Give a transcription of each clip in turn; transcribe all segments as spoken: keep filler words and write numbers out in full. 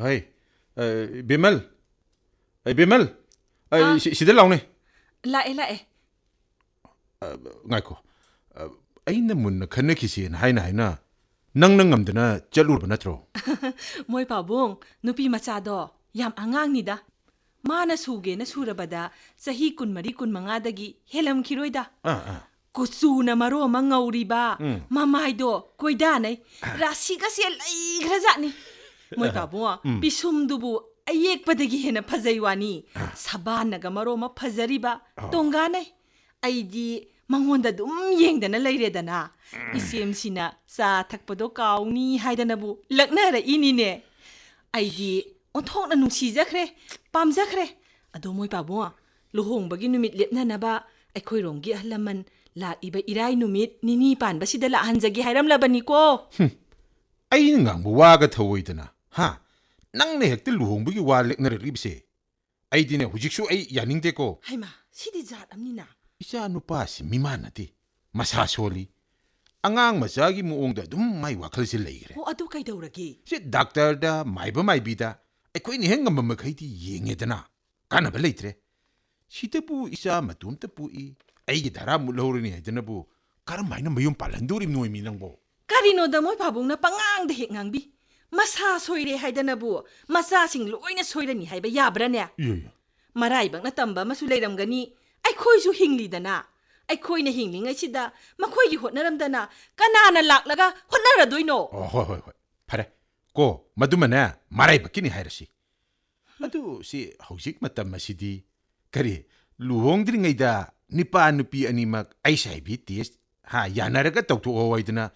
ꯍꯩ, ꯑ, ꯕꯤꯃꯜ, ꯑꯩ ꯕꯤꯃꯜ, ꯑꯩ ꯑꯥ꯫ ꯁꯤ-, ꯁꯤꯗ ꯂꯥꯎꯅꯦ꯫ ꯂꯥꯛꯑꯦ, ꯂꯥꯛꯑꯦ꯫ ꯑ, ꯉꯥꯏꯈꯣ꯫ ꯑ, ꯑꯩꯅ ꯃꯨꯟꯅ ꯈꯟꯅꯈꯤꯁꯦꯅ ꯍꯥꯏꯅ ꯍꯥꯏꯅ ꯅꯪꯅ ꯉꯝꯗꯅ ꯆꯠꯂꯨꯔꯕ ꯅꯠꯇ꯭ꯔꯣ? ꯃꯣꯏ ꯄꯥꯕꯨꯡ, ꯅꯨꯄꯤ ꯃꯆꯥꯗꯣ ꯌꯥꯝ ꯑꯉꯥꯡꯅꯤꯗ꯫ ꯃꯥꯅ ꯁꯨꯒꯦꯅ ꯁꯨꯔꯕꯗ ꯆꯍꯤ ꯀꯨꯟꯃꯔꯤ, ꯀꯨꯟꯃꯉꯥꯗꯒꯤ ꯍꯦꯜꯂꯝꯈꯤꯔꯣꯏꯗ꯫ ꯑꯥ, ꯑꯥ꯫ ꯀꯨꯆꯨꯅ ꯃꯔꯣ ꯑꯃ ꯉꯧꯔꯤꯕ, ꯎꯝ꯫ ꯃꯃꯥꯏꯗꯣ ꯀꯣꯏꯗꯥꯅꯩ, ꯔꯥꯁꯤꯒꯁꯦ ꯂꯩꯈ꯭ꯔꯖꯥꯠꯅꯤ꯫ ꯃꯣꯏ ꯄꯥꯕꯨꯡ, ꯎꯝ꯫ ꯄꯤꯁꯨꯝꯗꯨꯕꯨ ꯑꯌꯦꯛꯄꯗꯒꯤ ꯍꯦꯟꯅ ꯐꯖꯩ ꯋꯥꯅꯤ꯫ ꯑꯥ꯫ ꯁꯕꯥꯟꯅꯒ ꯃꯔꯣ ꯑꯃ ꯐꯖꯔꯤꯕ, ꯑꯣ꯫ ꯇꯣꯡꯒꯥꯅꯩ꯫ ꯑꯩꯗꯤ ꯃꯉꯣꯟꯗ ꯑꯗꯨꯝ ꯌꯦꯡꯗꯅ ꯂꯩꯔꯦꯗꯅ꯫ ꯎꯝ꯫ ꯏꯆꯦꯝꯁꯤꯅ ꯆꯥ ꯊꯛꯄꯗꯣ ꯀꯥꯎꯅꯤ ꯍꯥꯏꯗꯅꯕꯨ ꯂꯛꯅꯔꯛꯏꯅꯤꯅꯦ꯫ ꯑꯩꯗꯤ ꯑꯣꯟꯊꯣꯛꯅ ꯅꯨꯡꯁꯤꯖꯈ꯭ꯔꯦ, ꯄꯥꯝꯖꯈ꯭ꯔꯦ꯫ ꯑꯗꯣ ꯃꯣꯏ ꯄꯥꯕꯨꯡ, ꯂꯨꯍꯣꯡꯕꯒꯤ ꯅꯨꯃꯤꯠ ꯂꯦꯞꯅꯅꯕ ꯑꯩꯈꯣꯏꯔꯣꯝꯒꯤ ꯑꯍꯜ ꯂꯃꯟ ꯂꯥꯛꯏꯕ ꯏꯔꯥꯏ ꯅꯨꯃꯤꯠ ꯅꯤꯅꯤ ꯄꯥꯟꯕꯁꯤꯗ ꯂꯥꯛꯍꯟꯖꯒꯦ ꯍꯥꯏꯔꯝꯂꯕꯅꯤꯀꯣ꯫ ꯍꯨꯝ, ꯑꯩꯅ ꯉꯥꯡꯕ ꯋꯥꯒ ꯊꯧꯑꯣꯏꯗꯅ, ꯍꯥ? ꯅꯪꯅ ꯍꯦꯛꯇ ꯂꯨꯍꯣꯡꯕꯒꯤ ꯋꯥ ꯂꯦꯞꯅꯔꯛꯂꯤꯕꯁꯦ꯫ ꯑꯩꯗꯤꯅꯦ, ꯍꯧꯖꯤꯛꯁꯨ ꯑꯩ ꯌꯥꯅꯤꯡꯗꯦꯀꯣ꯫ ꯍꯩꯃꯥ, ꯁꯤꯗꯤ ꯖꯥꯠ ꯑꯃꯅꯤꯅ꯫ ꯏꯆꯥ ꯅꯨꯄꯥꯁꯤ ꯃꯤꯃꯥꯟ ꯅꯠꯇꯦ, ꯃꯁꯥ ꯁꯣꯜꯂꯤ꯫ ꯑꯉꯥꯡ ꯃꯆꯥꯒꯤ ꯃꯑꯣꯡꯗ ꯑꯗꯨꯝ ꯃꯥꯏ ꯋꯥꯈꯜꯁꯦ ꯂꯩꯈ꯭ꯔꯦ꯫ ꯑꯣ, ꯑꯗꯨ ꯀꯩꯗꯧꯔꯒꯦ? ꯁꯤ ꯗꯥꯛꯇꯔꯗ, ꯃꯥꯏꯕ ꯃꯥꯏꯕꯤꯗ ꯑꯩꯈꯣꯏꯅ ꯍꯦꯛ ꯉꯝꯕ ꯃꯈꯩꯗꯤ ꯌꯦꯡꯉꯦꯗꯅ, ꯀꯥꯟꯅꯕ ꯂꯩꯇ꯭ꯔꯦ꯫ ꯁꯤꯗꯕꯨ ꯏꯆꯥ ꯃꯇꯣꯝꯇ ꯄꯣꯛꯏ, ꯑꯩꯒꯤ ꯙꯔꯥ ꯃꯨꯠꯍꯧꯔꯅꯤ ꯍꯥꯏꯗꯅꯕꯨ ꯀꯔꯝ ꯍꯥꯏꯅ ꯃꯌꯨꯝ ꯄꯥꯜꯍꯟꯗꯣꯔꯤꯕꯅꯣ ꯃꯤ ꯅꯪꯕꯣ? ꯀꯔꯤꯅꯣꯗ ꯃꯣꯏ ꯄꯥꯕꯨꯡꯅ ꯄꯉꯥꯡꯗ ꯍꯦꯛ ꯉꯥꯡꯕꯤ? ꯃꯁꯥ ꯁꯣꯏꯔꯦ ꯍꯥꯏꯗꯅꯕꯨ ꯃꯆꯥꯁꯤꯡ ꯂꯣꯏꯅ ꯁꯣꯏꯔꯅꯤ ꯍꯥꯏꯕ ꯌꯥꯕ꯭ꯔꯥꯅꯦ? ꯏꯌꯥ, ꯏꯌꯥ꯫ ꯃꯔꯥꯏꯕꯛꯅ ꯇꯝꯕ ꯑꯃꯁꯨ ꯂꯩꯔꯝꯒꯅꯤ꯫ ꯑꯩꯈꯣꯏꯁꯨ ꯍꯤꯡꯂꯤꯗꯅ꯫ ꯑꯩꯈꯣꯏꯅ ꯍꯤꯡꯂꯤꯉꯩꯁꯤꯗ ꯃꯈꯣꯏꯒꯤ ꯍꯣꯠꯅꯔꯝꯗꯅ ꯀꯅꯥꯅ ꯂꯥꯛꯂꯒ ꯍꯣꯠꯅꯔꯗꯣꯏꯅꯣ? ꯑꯣ, ꯍꯣꯏ, ꯍꯣꯏ, ꯍꯣꯏ꯫ ꯐꯔꯦ꯫ ꯀꯣ, ꯃꯗꯨꯃꯅꯦ ꯃꯔꯥꯏꯕꯛꯀꯤꯅꯤ ꯍꯥꯏꯔꯁꯤ꯫ ꯑꯗꯨ ꯁꯤ ꯍꯧꯖꯤꯛ ꯃꯇꯝ ꯑꯁꯤꯗꯤ ꯀꯔꯤ, ꯂꯨꯍꯣꯡꯗ꯭ꯔꯤꯉꯩꯗ ꯅꯤꯄꯥ ꯅꯨꯄꯤ ꯑꯅꯤꯃꯛ HIV test, ꯍꯥ, ꯌꯥꯅꯔꯒ ꯇꯧꯊꯣꯛꯍꯧ ꯍꯥꯏꯗꯅ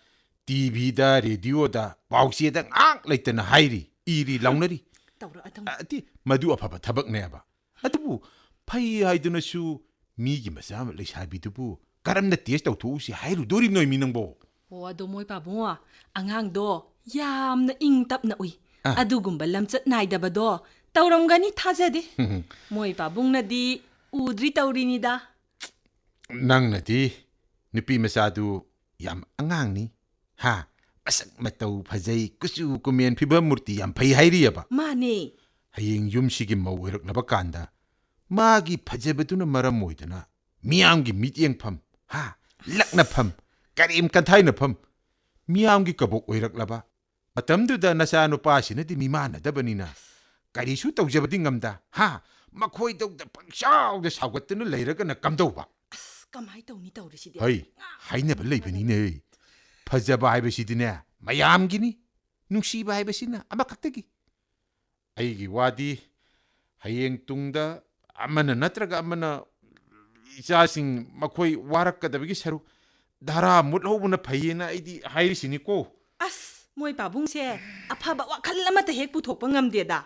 ꯇꯤꯚꯤꯗ, ꯔꯦꯗꯤꯑꯣꯗ, ꯄꯥꯎꯆꯦꯗ ꯉꯥꯏꯍꯥꯛ ꯂꯩꯇꯅ ꯍꯥꯏꯔꯤ, ꯏꯔꯤ, ꯂꯥꯎꯅꯔꯤ꯫ ꯇꯧꯔꯛꯑꯗꯧꯅꯤ꯫ ꯑ, ꯑꯗꯤ ꯃꯗꯨ ꯑꯐꯕ ꯊꯕꯛꯅꯦꯕ꯫ ꯑꯗꯨꯕꯨ ꯐꯩ ꯍꯥꯏꯗꯨꯅꯁꯨ ꯃꯤꯒꯤ ꯃꯆꯥ ꯂꯩꯁꯥꯕꯤꯗꯨꯕꯨ ꯀꯔꯝꯅ test ꯇꯧꯊꯣꯛꯎꯁꯤ ꯍꯥꯏꯔꯨꯗꯣꯔꯤꯕꯅꯣ ꯃꯤ ꯅꯪꯕꯣ? ꯑꯣ, ꯑꯗꯣ ꯃꯣꯏ ꯄꯥꯕꯨꯡ, ꯑꯉꯥꯡꯗꯣ ꯌꯥꯝꯅ ꯏꯪ ꯇꯞꯅ ꯎꯏ꯫ ꯑꯥ꯫ ꯑꯗꯨꯒꯨꯝꯕ ꯂꯝꯆꯠ ꯅꯥꯏꯗꯕꯗꯣ ꯇꯧꯔꯝꯒꯅꯤ ꯊꯥꯖꯗꯦ꯫ ꯃꯣꯏ ꯄꯥꯕꯨꯡꯅꯗꯤ ꯎꯗ꯭ꯔꯤ ꯇꯧꯔꯤꯅꯤꯗ꯫ ꯅꯪꯅꯗꯤ ꯅꯨꯄꯤ ꯃꯆꯥꯗꯨ ꯌꯥꯝ ꯑꯉꯥꯡꯅꯤ, ꯍꯥ? ꯃꯁꯛ ꯃꯇꯧ ꯐꯖꯩ, ꯀꯨꯆꯨ ꯀꯨꯃꯦꯟ, ꯐꯤꯕꯝ ꯃꯨꯔꯇꯤ ꯌꯥꯝ ꯐꯩ ꯍꯥꯏꯔꯤꯑꯕ꯫ ꯃꯥꯅꯦ꯫ ꯍꯌꯦꯡ ꯌꯨꯝꯁꯤꯒꯤ ꯃꯧ ꯑꯣꯏꯔꯛꯂꯕ ꯀꯥꯟꯗ ꯃꯥꯒꯤ ꯐꯖꯕꯗꯨꯅ ꯃꯔꯝ ꯑꯣꯏꯗꯨꯅ ꯃꯤꯌꯥꯝꯒꯤ ꯃꯤꯠꯌꯦꯡꯐꯝ, ꯍꯥ, ꯂꯛꯅꯐꯝ, ꯀꯔꯦꯝ ꯀꯟꯊꯥꯏꯅꯐꯝ, ꯃꯤꯌꯥꯝꯒꯤ ꯀꯕꯣꯛ ꯑꯣꯏꯔꯛꯂꯕ ꯃꯇꯝꯗꯨꯗ ꯅꯆꯥꯅꯨꯄꯥꯁꯤꯅꯗꯤ ꯃꯤꯃꯥꯟꯅꯗꯕꯅꯤꯅ ꯀꯔꯤꯁꯨ ꯇꯧꯖꯕꯗꯤ ꯉꯝꯗ, ꯍꯥ, ꯃꯈꯣꯏꯗꯧꯗ ꯄꯪꯁꯥꯎꯗ ꯁꯥꯎꯒꯠꯇꯨꯅ ꯂꯩꯔꯒꯅ ꯀꯝꯗꯧꯕ? ꯑꯁ, ꯀꯃꯥꯏ ꯇꯧꯅꯤ ꯇꯧꯔꯤꯁꯤꯗꯤ? ꯍꯩ, ꯍꯥꯏꯅꯕ ꯂꯩꯕꯅꯤꯅꯦ꯫ ꯐꯖꯕ ꯍꯥꯏꯕꯁꯤꯗꯤꯅꯦ ꯃꯌꯥꯝꯒꯤꯅꯤ, ꯅꯨꯡꯁꯤꯕ ꯍꯥꯏꯕꯁꯤꯅ ꯑꯃꯈꯛꯇꯒꯤ꯫ ꯑꯩꯒꯤ ꯋꯥꯗꯤ ꯍꯌꯦꯡ ꯇꯨꯡꯗ ꯑꯃꯅ ꯅꯠꯇ꯭ꯔꯒ ꯑꯃꯅ ꯏꯆꯥꯁꯤꯡ ꯃꯈꯣꯏ ꯋꯥꯔꯛꯀꯗꯕꯒꯤ ꯁꯔꯨꯛ ꯙꯔꯥ ꯃꯨꯠꯍꯧꯕꯅ ꯐꯩꯌꯦꯅ ꯑꯩꯗꯤ ꯍꯥꯏꯔꯤꯁꯤꯅꯤꯀꯣ꯫ ꯑꯁ, ꯃꯣꯏ ꯄꯥꯕꯨꯡꯁꯦ ꯑꯐꯕ ꯋꯥꯈꯜ ꯑꯃꯠꯇ ꯍꯦꯛ ꯄꯨꯊꯣꯛꯄ ꯉꯝꯗꯦꯗ꯫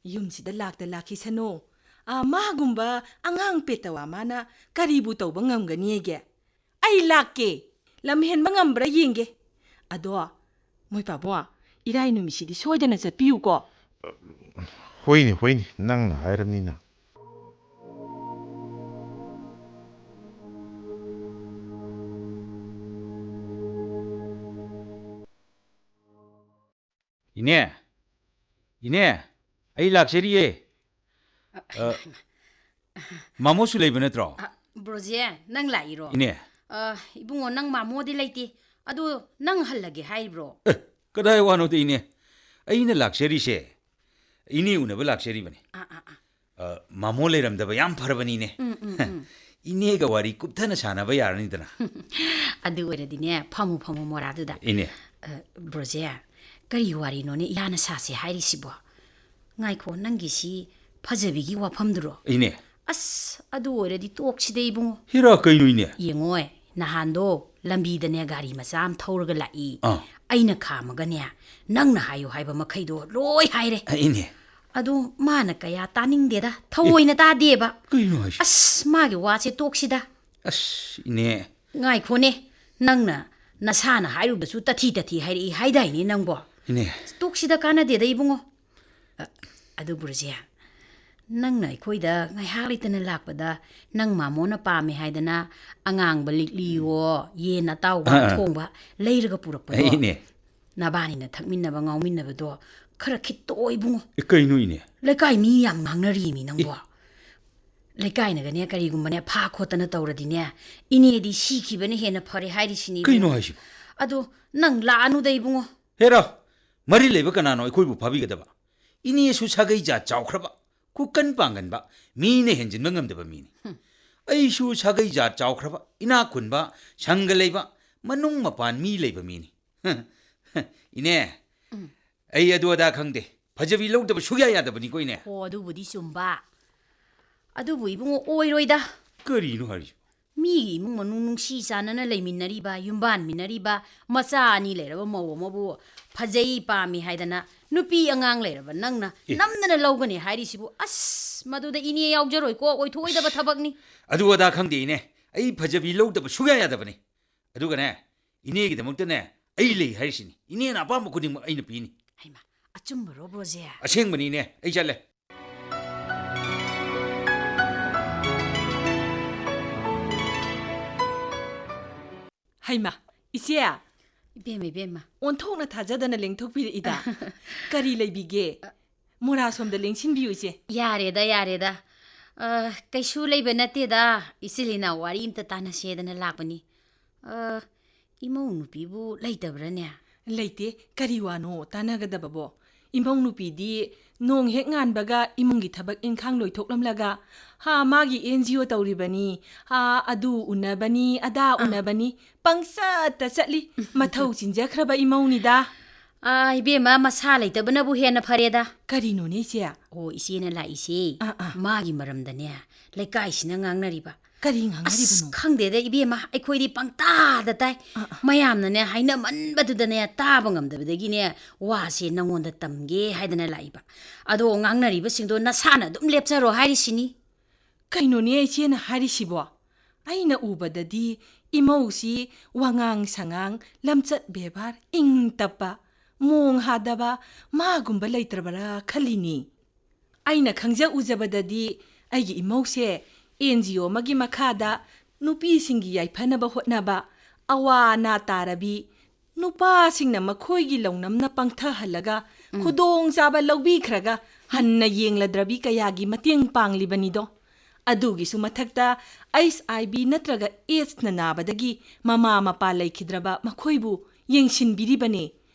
ꯌꯨꯝꯁꯤꯗ ꯂꯥꯛꯇ ꯂꯥꯛꯈꯤꯁꯅꯨ꯫ ꯑꯥ, ꯃꯥꯒꯨꯝꯕ ꯑꯉꯥꯡ ꯄꯦꯇꯋꯥ ꯃꯥꯅ ꯀꯔꯤꯕꯨ ꯇꯧꯕ ꯉꯝꯒꯅꯤꯒꯦ? ꯑꯩ ꯂꯥꯛꯀꯦ꯫ ꯂꯝ ꯍꯦꯟꯕ ꯉꯝꯕ꯭ꯔꯥ ꯌꯦꯡꯒꯦ꯫ ꯑꯗꯣ, ꯃꯣꯏ ꯄꯥꯕꯨꯡ, ꯏꯔꯥꯏ ꯅꯨꯃꯤꯠꯁꯤꯗꯤ ꯁꯣꯏꯗꯅ ꯆꯠꯄꯤꯌꯨꯀꯣ꯫ ꯍꯣꯏꯅꯦ, ꯍꯣꯏꯅꯦ, ꯅꯪꯅ ꯍꯥꯏꯔꯕꯅꯤꯅ꯫ ꯏꯅꯦ, ꯏꯅꯦ, ꯑꯩ ꯂꯥꯛꯆꯔꯤꯌꯦ꯫ ꯑ, ꯃꯥꯃꯣꯁꯨ ꯂꯩꯕ ꯅꯠꯇ꯭ꯔꯣ? ꯑ, ꯕ꯭ꯔꯣꯖꯦ, ꯅꯪ ꯂꯥꯛꯏꯔꯣ? ꯏꯅꯦ꯫ ꯑ, ꯏꯕꯨꯡꯉꯣ, ꯅꯪ ꯃꯥꯃꯣꯗꯤ ꯂꯩꯇꯦ꯫ ꯑꯗꯨ ꯅꯪ ꯍꯜꯂꯒꯦ ꯍꯥꯏꯔꯤꯕ꯭ꯔꯣ? ꯑꯦ, ꯀꯗꯥꯏ ꯋꯥꯅꯣꯗ, ꯏꯅꯦ? ꯑꯩꯅ ꯂꯥꯛꯆꯔꯤꯁꯦ, ꯏꯅꯦ ꯎꯅꯕ ꯂꯥꯛꯆꯔꯤꯕꯅꯤ꯫ ꯑ, ꯑ, ꯑ꯫ ꯑ, ꯃꯥꯃꯣ ꯂꯩꯔꯝꯗꯕ ꯌꯥꯝ ꯐꯔꯕꯅꯤꯅꯦ꯫ ꯎꯝ, ꯎꯝ, ꯎꯝ꯫ ꯏꯅꯦꯒ ꯋꯥꯔꯤ ꯀꯨꯞꯊꯅ ꯁꯥꯟꯅꯕ ꯌꯥꯔꯅꯤꯗꯅ꯫ ꯑꯗꯨ ꯑꯣꯏꯔꯗꯤꯅꯦ, ꯐꯝꯃꯨ, ꯐꯝꯃꯨ ꯃꯣꯔꯥꯗꯨꯗ꯫ ꯏꯅꯦ꯫ ꯑ, ꯕ꯭ꯔꯣꯖꯦ, ꯀꯔꯤ ꯋꯥꯔꯤꯅꯣꯅꯦ ꯏꯌꯥꯅ ꯁꯥꯁꯦ ꯍꯥꯏꯔꯤꯁꯤꯕꯣ? ꯉꯥꯏꯈꯣ, ꯅꯪꯒꯤꯁꯤ ꯐꯖꯕꯤꯒꯤ ꯋꯥꯐꯝꯗꯨꯔꯣ? ꯏꯅꯦ꯫ ꯑꯁ, ꯑꯗꯨ ꯑꯣꯏꯔꯗꯤ ꯇꯣꯛꯁꯤꯗ, ꯏꯕꯨꯡꯉꯣ꯫ ꯍꯦꯔꯥ, ꯀꯩꯅꯣ, ꯏꯅꯦ? ꯌꯦꯡꯉꯣꯏ, ꯅꯍꯥꯟꯗꯣ ꯂꯝꯕꯤꯗꯅꯦ ꯒꯥꯔꯤ ꯃꯆꯥ ꯑꯃ ꯊꯧꯔꯒ ꯂꯥꯛꯏ꯫ ꯑꯥ꯫ ꯑꯩꯅ ꯈꯥꯝꯃꯒꯅꯦ, ꯅꯪꯅ ꯍꯥꯏꯌꯨ ꯍꯥꯏꯕ ꯃꯈꯩꯗꯣ ꯂꯣꯏ ꯍꯥꯏꯔꯦ꯫ ꯑ, ꯏꯅꯦ꯫ ꯑꯗꯣ ꯃꯥꯅ ꯀꯌꯥ ꯇꯥꯅꯤꯡꯗꯦꯗ, ꯊꯑꯣꯏꯅ ꯇꯥꯗꯦꯕ꯫ ꯀꯩꯅꯣ ꯍꯥꯏꯁꯦ? ꯑꯁ, ꯃꯥꯒꯤ ꯋꯥꯁꯦ ꯇꯣꯛꯁꯤꯗ꯫ ꯑꯁ, ꯏꯅꯦ꯫ ꯉꯥꯏꯈꯣꯅꯦ, ꯅꯪꯅ ꯅꯁꯥꯅ ꯍꯥꯏꯔꯨꯕꯁꯨ ꯇꯊꯤ ꯇꯊꯤ ꯍꯥꯏꯔꯛꯏ ꯍꯥꯏꯗꯥꯏꯅꯦ ꯅꯪꯕꯣ? ꯏꯅꯦ꯫ ꯇꯣꯛꯁꯤꯗ, ꯀꯥꯟꯅꯗꯦꯗ, ꯏꯕꯨꯡꯉꯣ꯫ ꯑ, ꯑꯗꯨ ꯕ꯭ꯔꯣꯖꯦ, ꯅꯪꯅ ꯑꯩꯈꯣꯏꯗ ꯉꯥꯏꯍꯥꯛ ꯂꯩꯇꯅ ꯂꯥꯛꯄꯗ ꯅꯪ ꯃꯥꯃꯣꯅ ꯄꯥꯝꯃꯦ ꯍꯥꯏꯗꯅ ꯑꯉꯥꯡꯕ ꯂꯤꯛꯂꯤꯋꯣ, ꯌꯦꯟ ꯑꯇꯥꯎꯕ ꯑꯥ, ꯑꯥ꯫ ꯊꯣꯡꯕ ꯂꯩꯔꯒ ꯄꯨꯔꯛꯄꯗꯣ꯫ ꯑꯩꯅꯦ꯫ ꯅꯕꯥꯅꯤꯅ ꯊꯛꯃꯤꯟꯅꯕ ꯉꯥꯎꯃꯤꯟꯅꯕꯗꯣ ꯈꯔ ꯈꯤꯠꯇꯣꯛꯑꯣ ꯏꯕꯨꯡꯉꯣ꯫ ꯑꯦ, ꯀꯩꯅꯣ ꯏꯅꯦ? ꯂꯩꯀꯥꯏ ꯃꯤ ꯌꯥꯝ ꯉꯥꯡꯅꯔꯤꯃꯤ ꯅꯪꯕꯣ꯫ ꯂꯩꯀꯥꯏꯅꯒꯅꯦ ꯀꯔꯤꯒꯨꯝꯕꯅꯦ ꯐꯥ ꯈꯣꯠꯇꯅ ꯇꯧꯔꯗꯤꯅꯦ, ꯏꯅꯦꯗꯤ ꯁꯤꯈꯤꯕꯅ ꯍꯦꯟꯅ ꯐꯔꯦ ꯍꯥꯏꯔꯤꯁꯤꯅꯤ ꯀꯩꯅꯣ ꯏꯕꯨꯡꯉꯣ꯫ ꯍꯥꯏꯁꯤꯕꯣ? ꯑꯗꯣ ꯅꯪ ꯂꯥꯛꯑꯅꯨꯗ ꯏꯕꯨꯡꯉꯣ꯫ ꯍꯦꯔꯥ, ꯃꯔꯤ ꯂꯩꯕ ꯀꯅꯥꯅꯣ ꯑꯩꯈꯣꯏꯕꯨ ꯐꯥꯕꯤꯒꯗꯕ? ꯏꯅꯦꯁꯨ ꯁꯥꯒꯩ ꯖꯥꯠ ꯆꯥꯎꯈ꯭ꯔꯕ, ꯀꯨꯀꯟ ꯄꯥꯡꯒꯟꯕ, ꯃꯤꯅ ꯍꯦꯟꯖꯤꯟꯕ ꯉꯝꯗꯕ ꯃꯤꯅꯤ꯫ ꯍꯨꯝ꯫ ꯑꯩꯁꯨ ꯁꯥꯒꯩ ꯖꯥꯠ ꯆꯥꯎꯈ꯭ꯔꯕ, ꯏꯅꯥꯛ ꯈꯨꯟꯕ, ꯁꯪꯒ ꯂꯩꯕ, ꯃꯅꯨꯡ ꯃꯄꯥꯟ ꯃꯤ ꯂꯩꯕ ꯃꯤꯅꯤ꯫ ꯏꯅꯦ, ꯎꯝ꯫ ꯑꯩ ꯑꯗꯨ ꯑꯗꯥ ꯈꯪꯗꯦ꯫ ꯐꯖꯕꯤ ꯂꯧꯗꯕ ꯁꯨꯛꯌꯥ ꯌꯥꯗꯕꯅꯤꯀꯣ, ꯏꯅꯦ꯫ ꯍꯣ, ꯑꯗꯨꯕꯨꯗꯤ ꯆꯨꯝꯕ꯫ ꯑꯗꯨꯕꯨ ꯏꯕꯨꯡꯉꯣ, ꯑꯣꯏꯔꯣꯏꯗ꯫ ꯀꯔꯤꯅꯣ ꯍꯥꯏꯔꯤꯁꯤꯕꯣ? ꯃꯤꯒꯤ ꯏꯃꯨꯡ ꯃꯅꯨꯡ ꯅꯨꯡꯁꯤ ꯆꯥꯟꯅꯅ ꯂꯩꯃꯤꯟꯅꯔꯤꯕ, ꯌꯨꯝꯕꯥꯟꯃꯤꯟꯅꯔꯤꯕ, ꯃꯆꯥ ꯑꯅꯤ ꯂꯩꯔꯕ ꯃꯧ ꯑꯃꯕꯨ ꯐꯖꯩ, ꯄꯥꯝꯃꯤ ꯍꯥꯏꯗꯅ ꯅꯨꯄꯤ ꯑꯉꯥꯡ ꯂꯩꯔꯕ ꯅꯪꯅ ꯑꯦ꯫ ꯅꯝꯗꯅ ꯂꯧꯒꯅꯤ ꯍꯥꯏꯔꯤꯁꯤꯕꯨ, ꯑꯁ, ꯃꯗꯨꯗ ꯏꯅꯦ ꯌꯥꯎꯖꯔꯣꯏꯀꯣ, ꯑꯣꯏꯊꯣꯛꯑꯣꯏꯗꯕ ꯊꯕꯛꯅꯤ꯫ ꯑꯗꯨ ꯑꯗꯥ ꯈꯪꯗꯦ, ꯏꯅꯦ꯫ ꯑꯩ ꯐꯖꯕꯤ ꯂꯧꯗꯕ ꯁꯨꯛꯌꯥ ꯌꯥꯗꯕꯅꯤ꯫ ꯑꯗꯨꯒꯅꯦ, ꯏꯅꯦꯒꯤꯗꯃꯛꯇꯅꯦ ꯑꯩ ꯂꯩ ꯍꯥꯏꯔꯤꯁꯤꯅꯤ꯫ ꯏꯅꯦꯅ ꯑꯄꯥꯝꯕ ꯈꯨꯗꯤꯡꯃꯛ ꯑꯩꯅ ꯄꯤꯅꯤ꯫ ꯍꯩꯃꯥ, ꯑꯆꯨꯝꯕꯔꯣ, ꯕ꯭ꯔꯣꯖꯦ? ꯑꯁꯦꯡꯕꯅꯤꯅꯦ, ꯑꯩ ꯆꯠꯂꯦ꯫ ꯍꯩꯃꯥ, ꯏꯆꯦ! ꯏꯕꯦꯝꯃ, ꯏꯕꯦꯝꯃ꯫ ꯑꯣꯟꯊꯣꯛꯅ ꯊꯥꯖꯗꯅ ꯂꯦꯡꯊꯣꯛꯄꯤꯔꯛꯏꯗ꯫ ꯀꯔꯤ ꯂꯩꯕꯤꯒꯦ? ꯃꯣꯔꯥ ꯁꯣꯝꯗ ꯂꯦꯡꯁꯤꯟꯕꯤꯌꯨ, ꯏꯆꯦ꯫ ꯌꯥꯔꯦꯗ, ꯌꯥꯔꯦꯗ꯫ ꯑ, ꯀꯩꯁꯨ ꯂꯩꯕ ꯅꯠꯇꯦꯗ꯫ ꯏꯆꯤꯜ ꯏꯅꯥꯎ ꯋꯥꯔꯤ ꯑꯝꯇ ꯇꯥꯟꯅꯁꯦꯗꯅ ꯂꯥꯛꯄꯅꯤ꯫ ꯑ, ꯏꯃꯧ ꯅꯨꯄꯤꯕꯨ ꯂꯩꯇꯕ꯭ꯔꯥꯅꯦ? ꯂꯩꯇꯦ꯫ ꯀꯔꯤ ꯋꯥꯅꯣ ꯇꯥꯟꯅꯒꯗꯕꯕꯣ? ꯏꯃꯧ ꯅꯨꯄꯤꯗꯤ ꯅꯣꯡ ꯍꯦꯛ ꯉꯥꯟꯕꯒ ꯏꯃꯨꯡꯒꯤ ꯊꯕꯛ ꯏꯟꯈꯥꯡ ꯂꯣꯏꯊꯣꯛꯂꯝꯂꯒ, ꯍꯥ, ꯃꯥꯒꯤ ꯑꯦꯟ ꯖꯤ ꯑꯣ ꯇꯧꯔꯤꯕꯅꯤ, ꯍꯥ, ꯑꯗꯨ ꯎꯅꯕꯅꯤ, ꯑꯗꯥ ꯑꯥ꯫ ꯎꯅꯕꯅꯤ, ꯄꯪꯆꯠꯇ ꯆꯠꯂꯤ꯫ ꯃꯊꯧ ꯆꯤꯟꯖꯈ꯭ꯔꯕ ꯏꯃꯧꯅꯤꯗ꯫ ꯑꯥ, ꯏꯕꯦꯝꯃ, ꯃꯁꯥ ꯂꯩꯇꯕꯅꯕꯨ ꯍꯦꯟꯅ ꯐꯔꯦꯗ꯫ ꯀꯔꯤꯅꯣꯅꯦ, ꯏꯆꯦ? ꯑꯣ, ꯏꯆꯦꯅ ꯂꯥꯛꯏꯁꯦ ꯑꯥ, ꯑꯥ꯫ ꯃꯥꯒꯤ ꯃꯔꯝꯗꯅꯦ ꯂꯩꯀꯥꯏꯁꯤꯅ ꯉꯥꯡꯅꯔꯤꯕ꯫ ꯀꯔꯤ ꯑꯁ, ꯉꯥꯡꯅꯔꯤꯕꯅꯣ? ꯈꯪꯗꯦꯗ, ꯏꯕꯦꯝꯃ, ꯑꯩꯈꯣꯏꯗꯤ ꯄꯪꯇꯥꯗ ꯇꯥꯏ꯫ ꯑꯥ, ꯑꯥ꯫ ꯃꯌꯥꯝꯅꯅꯦ ꯍꯥꯏꯅꯃꯟꯕꯗꯨꯗꯅꯦ ꯇꯥꯕ ꯉꯝꯗꯕꯗꯒꯤꯅꯦ ꯋꯥꯁꯦ ꯅꯪꯉꯣꯟꯗ ꯇꯝꯒꯦ ꯍꯥꯏꯗꯅ ꯂꯥꯛꯏꯕ꯫ ꯑꯗꯣ ꯉꯥꯡꯅꯔꯤꯕꯁꯤꯡꯗꯣ ꯅꯁꯥꯅ ꯑꯗꯨꯝ ꯂꯦꯞꯆꯔꯣ ꯍꯥꯏꯔꯤꯁꯤꯅꯤ꯫ ꯀꯩꯅꯣꯅꯦ ꯏꯆꯦꯅ ꯍꯥꯏꯔꯤꯁꯤꯕꯣ? ꯑꯩꯅ ꯎꯕꯗꯗꯤ ꯏꯃꯧꯁꯤ ꯋꯥꯉꯥꯡ ꯁꯉꯥꯡ, ꯂꯝꯆꯠ ꯕꯦꯕꯥꯔ, ꯏꯪ ꯇꯞꯄ, ꯃꯣꯡ ꯍꯥꯗꯕ ꯃꯥꯒꯨꯝꯕ ꯂꯩꯇ꯭ꯔꯕꯔꯥ ꯈꯜꯂꯤꯅꯤ꯫ ꯑꯩꯅ ꯈꯪꯖ ꯎꯖꯕꯗꯗꯤ ꯑꯩꯒꯤ ꯏꯃꯧꯁꯦ ꯑꯦꯟ ꯖꯤ ꯑꯣ ꯑꯃꯒꯤ ꯃꯈꯥꯗ ꯅꯨꯄꯤꯁꯤꯡꯒꯤ ꯌꯥꯏꯐꯅꯕ ꯍꯣꯠꯅꯕ, ꯑꯋꯥ ꯑꯅꯥ ꯇꯥꯔꯕꯤ ꯅꯨꯄꯥꯁꯤꯡꯅ ꯃꯈꯣꯏꯒꯤ ꯂꯧꯅꯝꯅ ꯄꯪꯊꯍꯜꯂꯒ ꯎꯝ꯫ ꯈꯨꯗꯣꯡꯆꯥꯕ ꯂꯧꯕꯤꯈ꯭ꯔꯒ ꯍꯟꯅ ꯌꯦꯡꯂꯗ꯭ꯔꯕꯤ ꯀꯌꯥꯒꯤ ꯃꯇꯦꯡ ꯄꯥꯡꯂꯤꯕꯅꯤꯗꯣ꯫ ꯑꯗꯨꯒꯤꯁꯨ ꯃꯊꯛꯇ ꯑꯩꯆ ꯑꯥꯏ ꯚꯤ ꯅꯠꯇ꯭ꯔꯒ ꯑꯦꯗꯁꯅ ꯅꯥꯕꯗꯒꯤ ꯃꯃꯥ ꯃꯄꯥ ꯂꯩꯈꯤꯗ꯭ꯔꯕ ꯃꯈꯣꯏꯕꯨ ꯌꯦꯡꯁꯤꯟꯕꯤꯔꯤꯕꯅꯤ꯫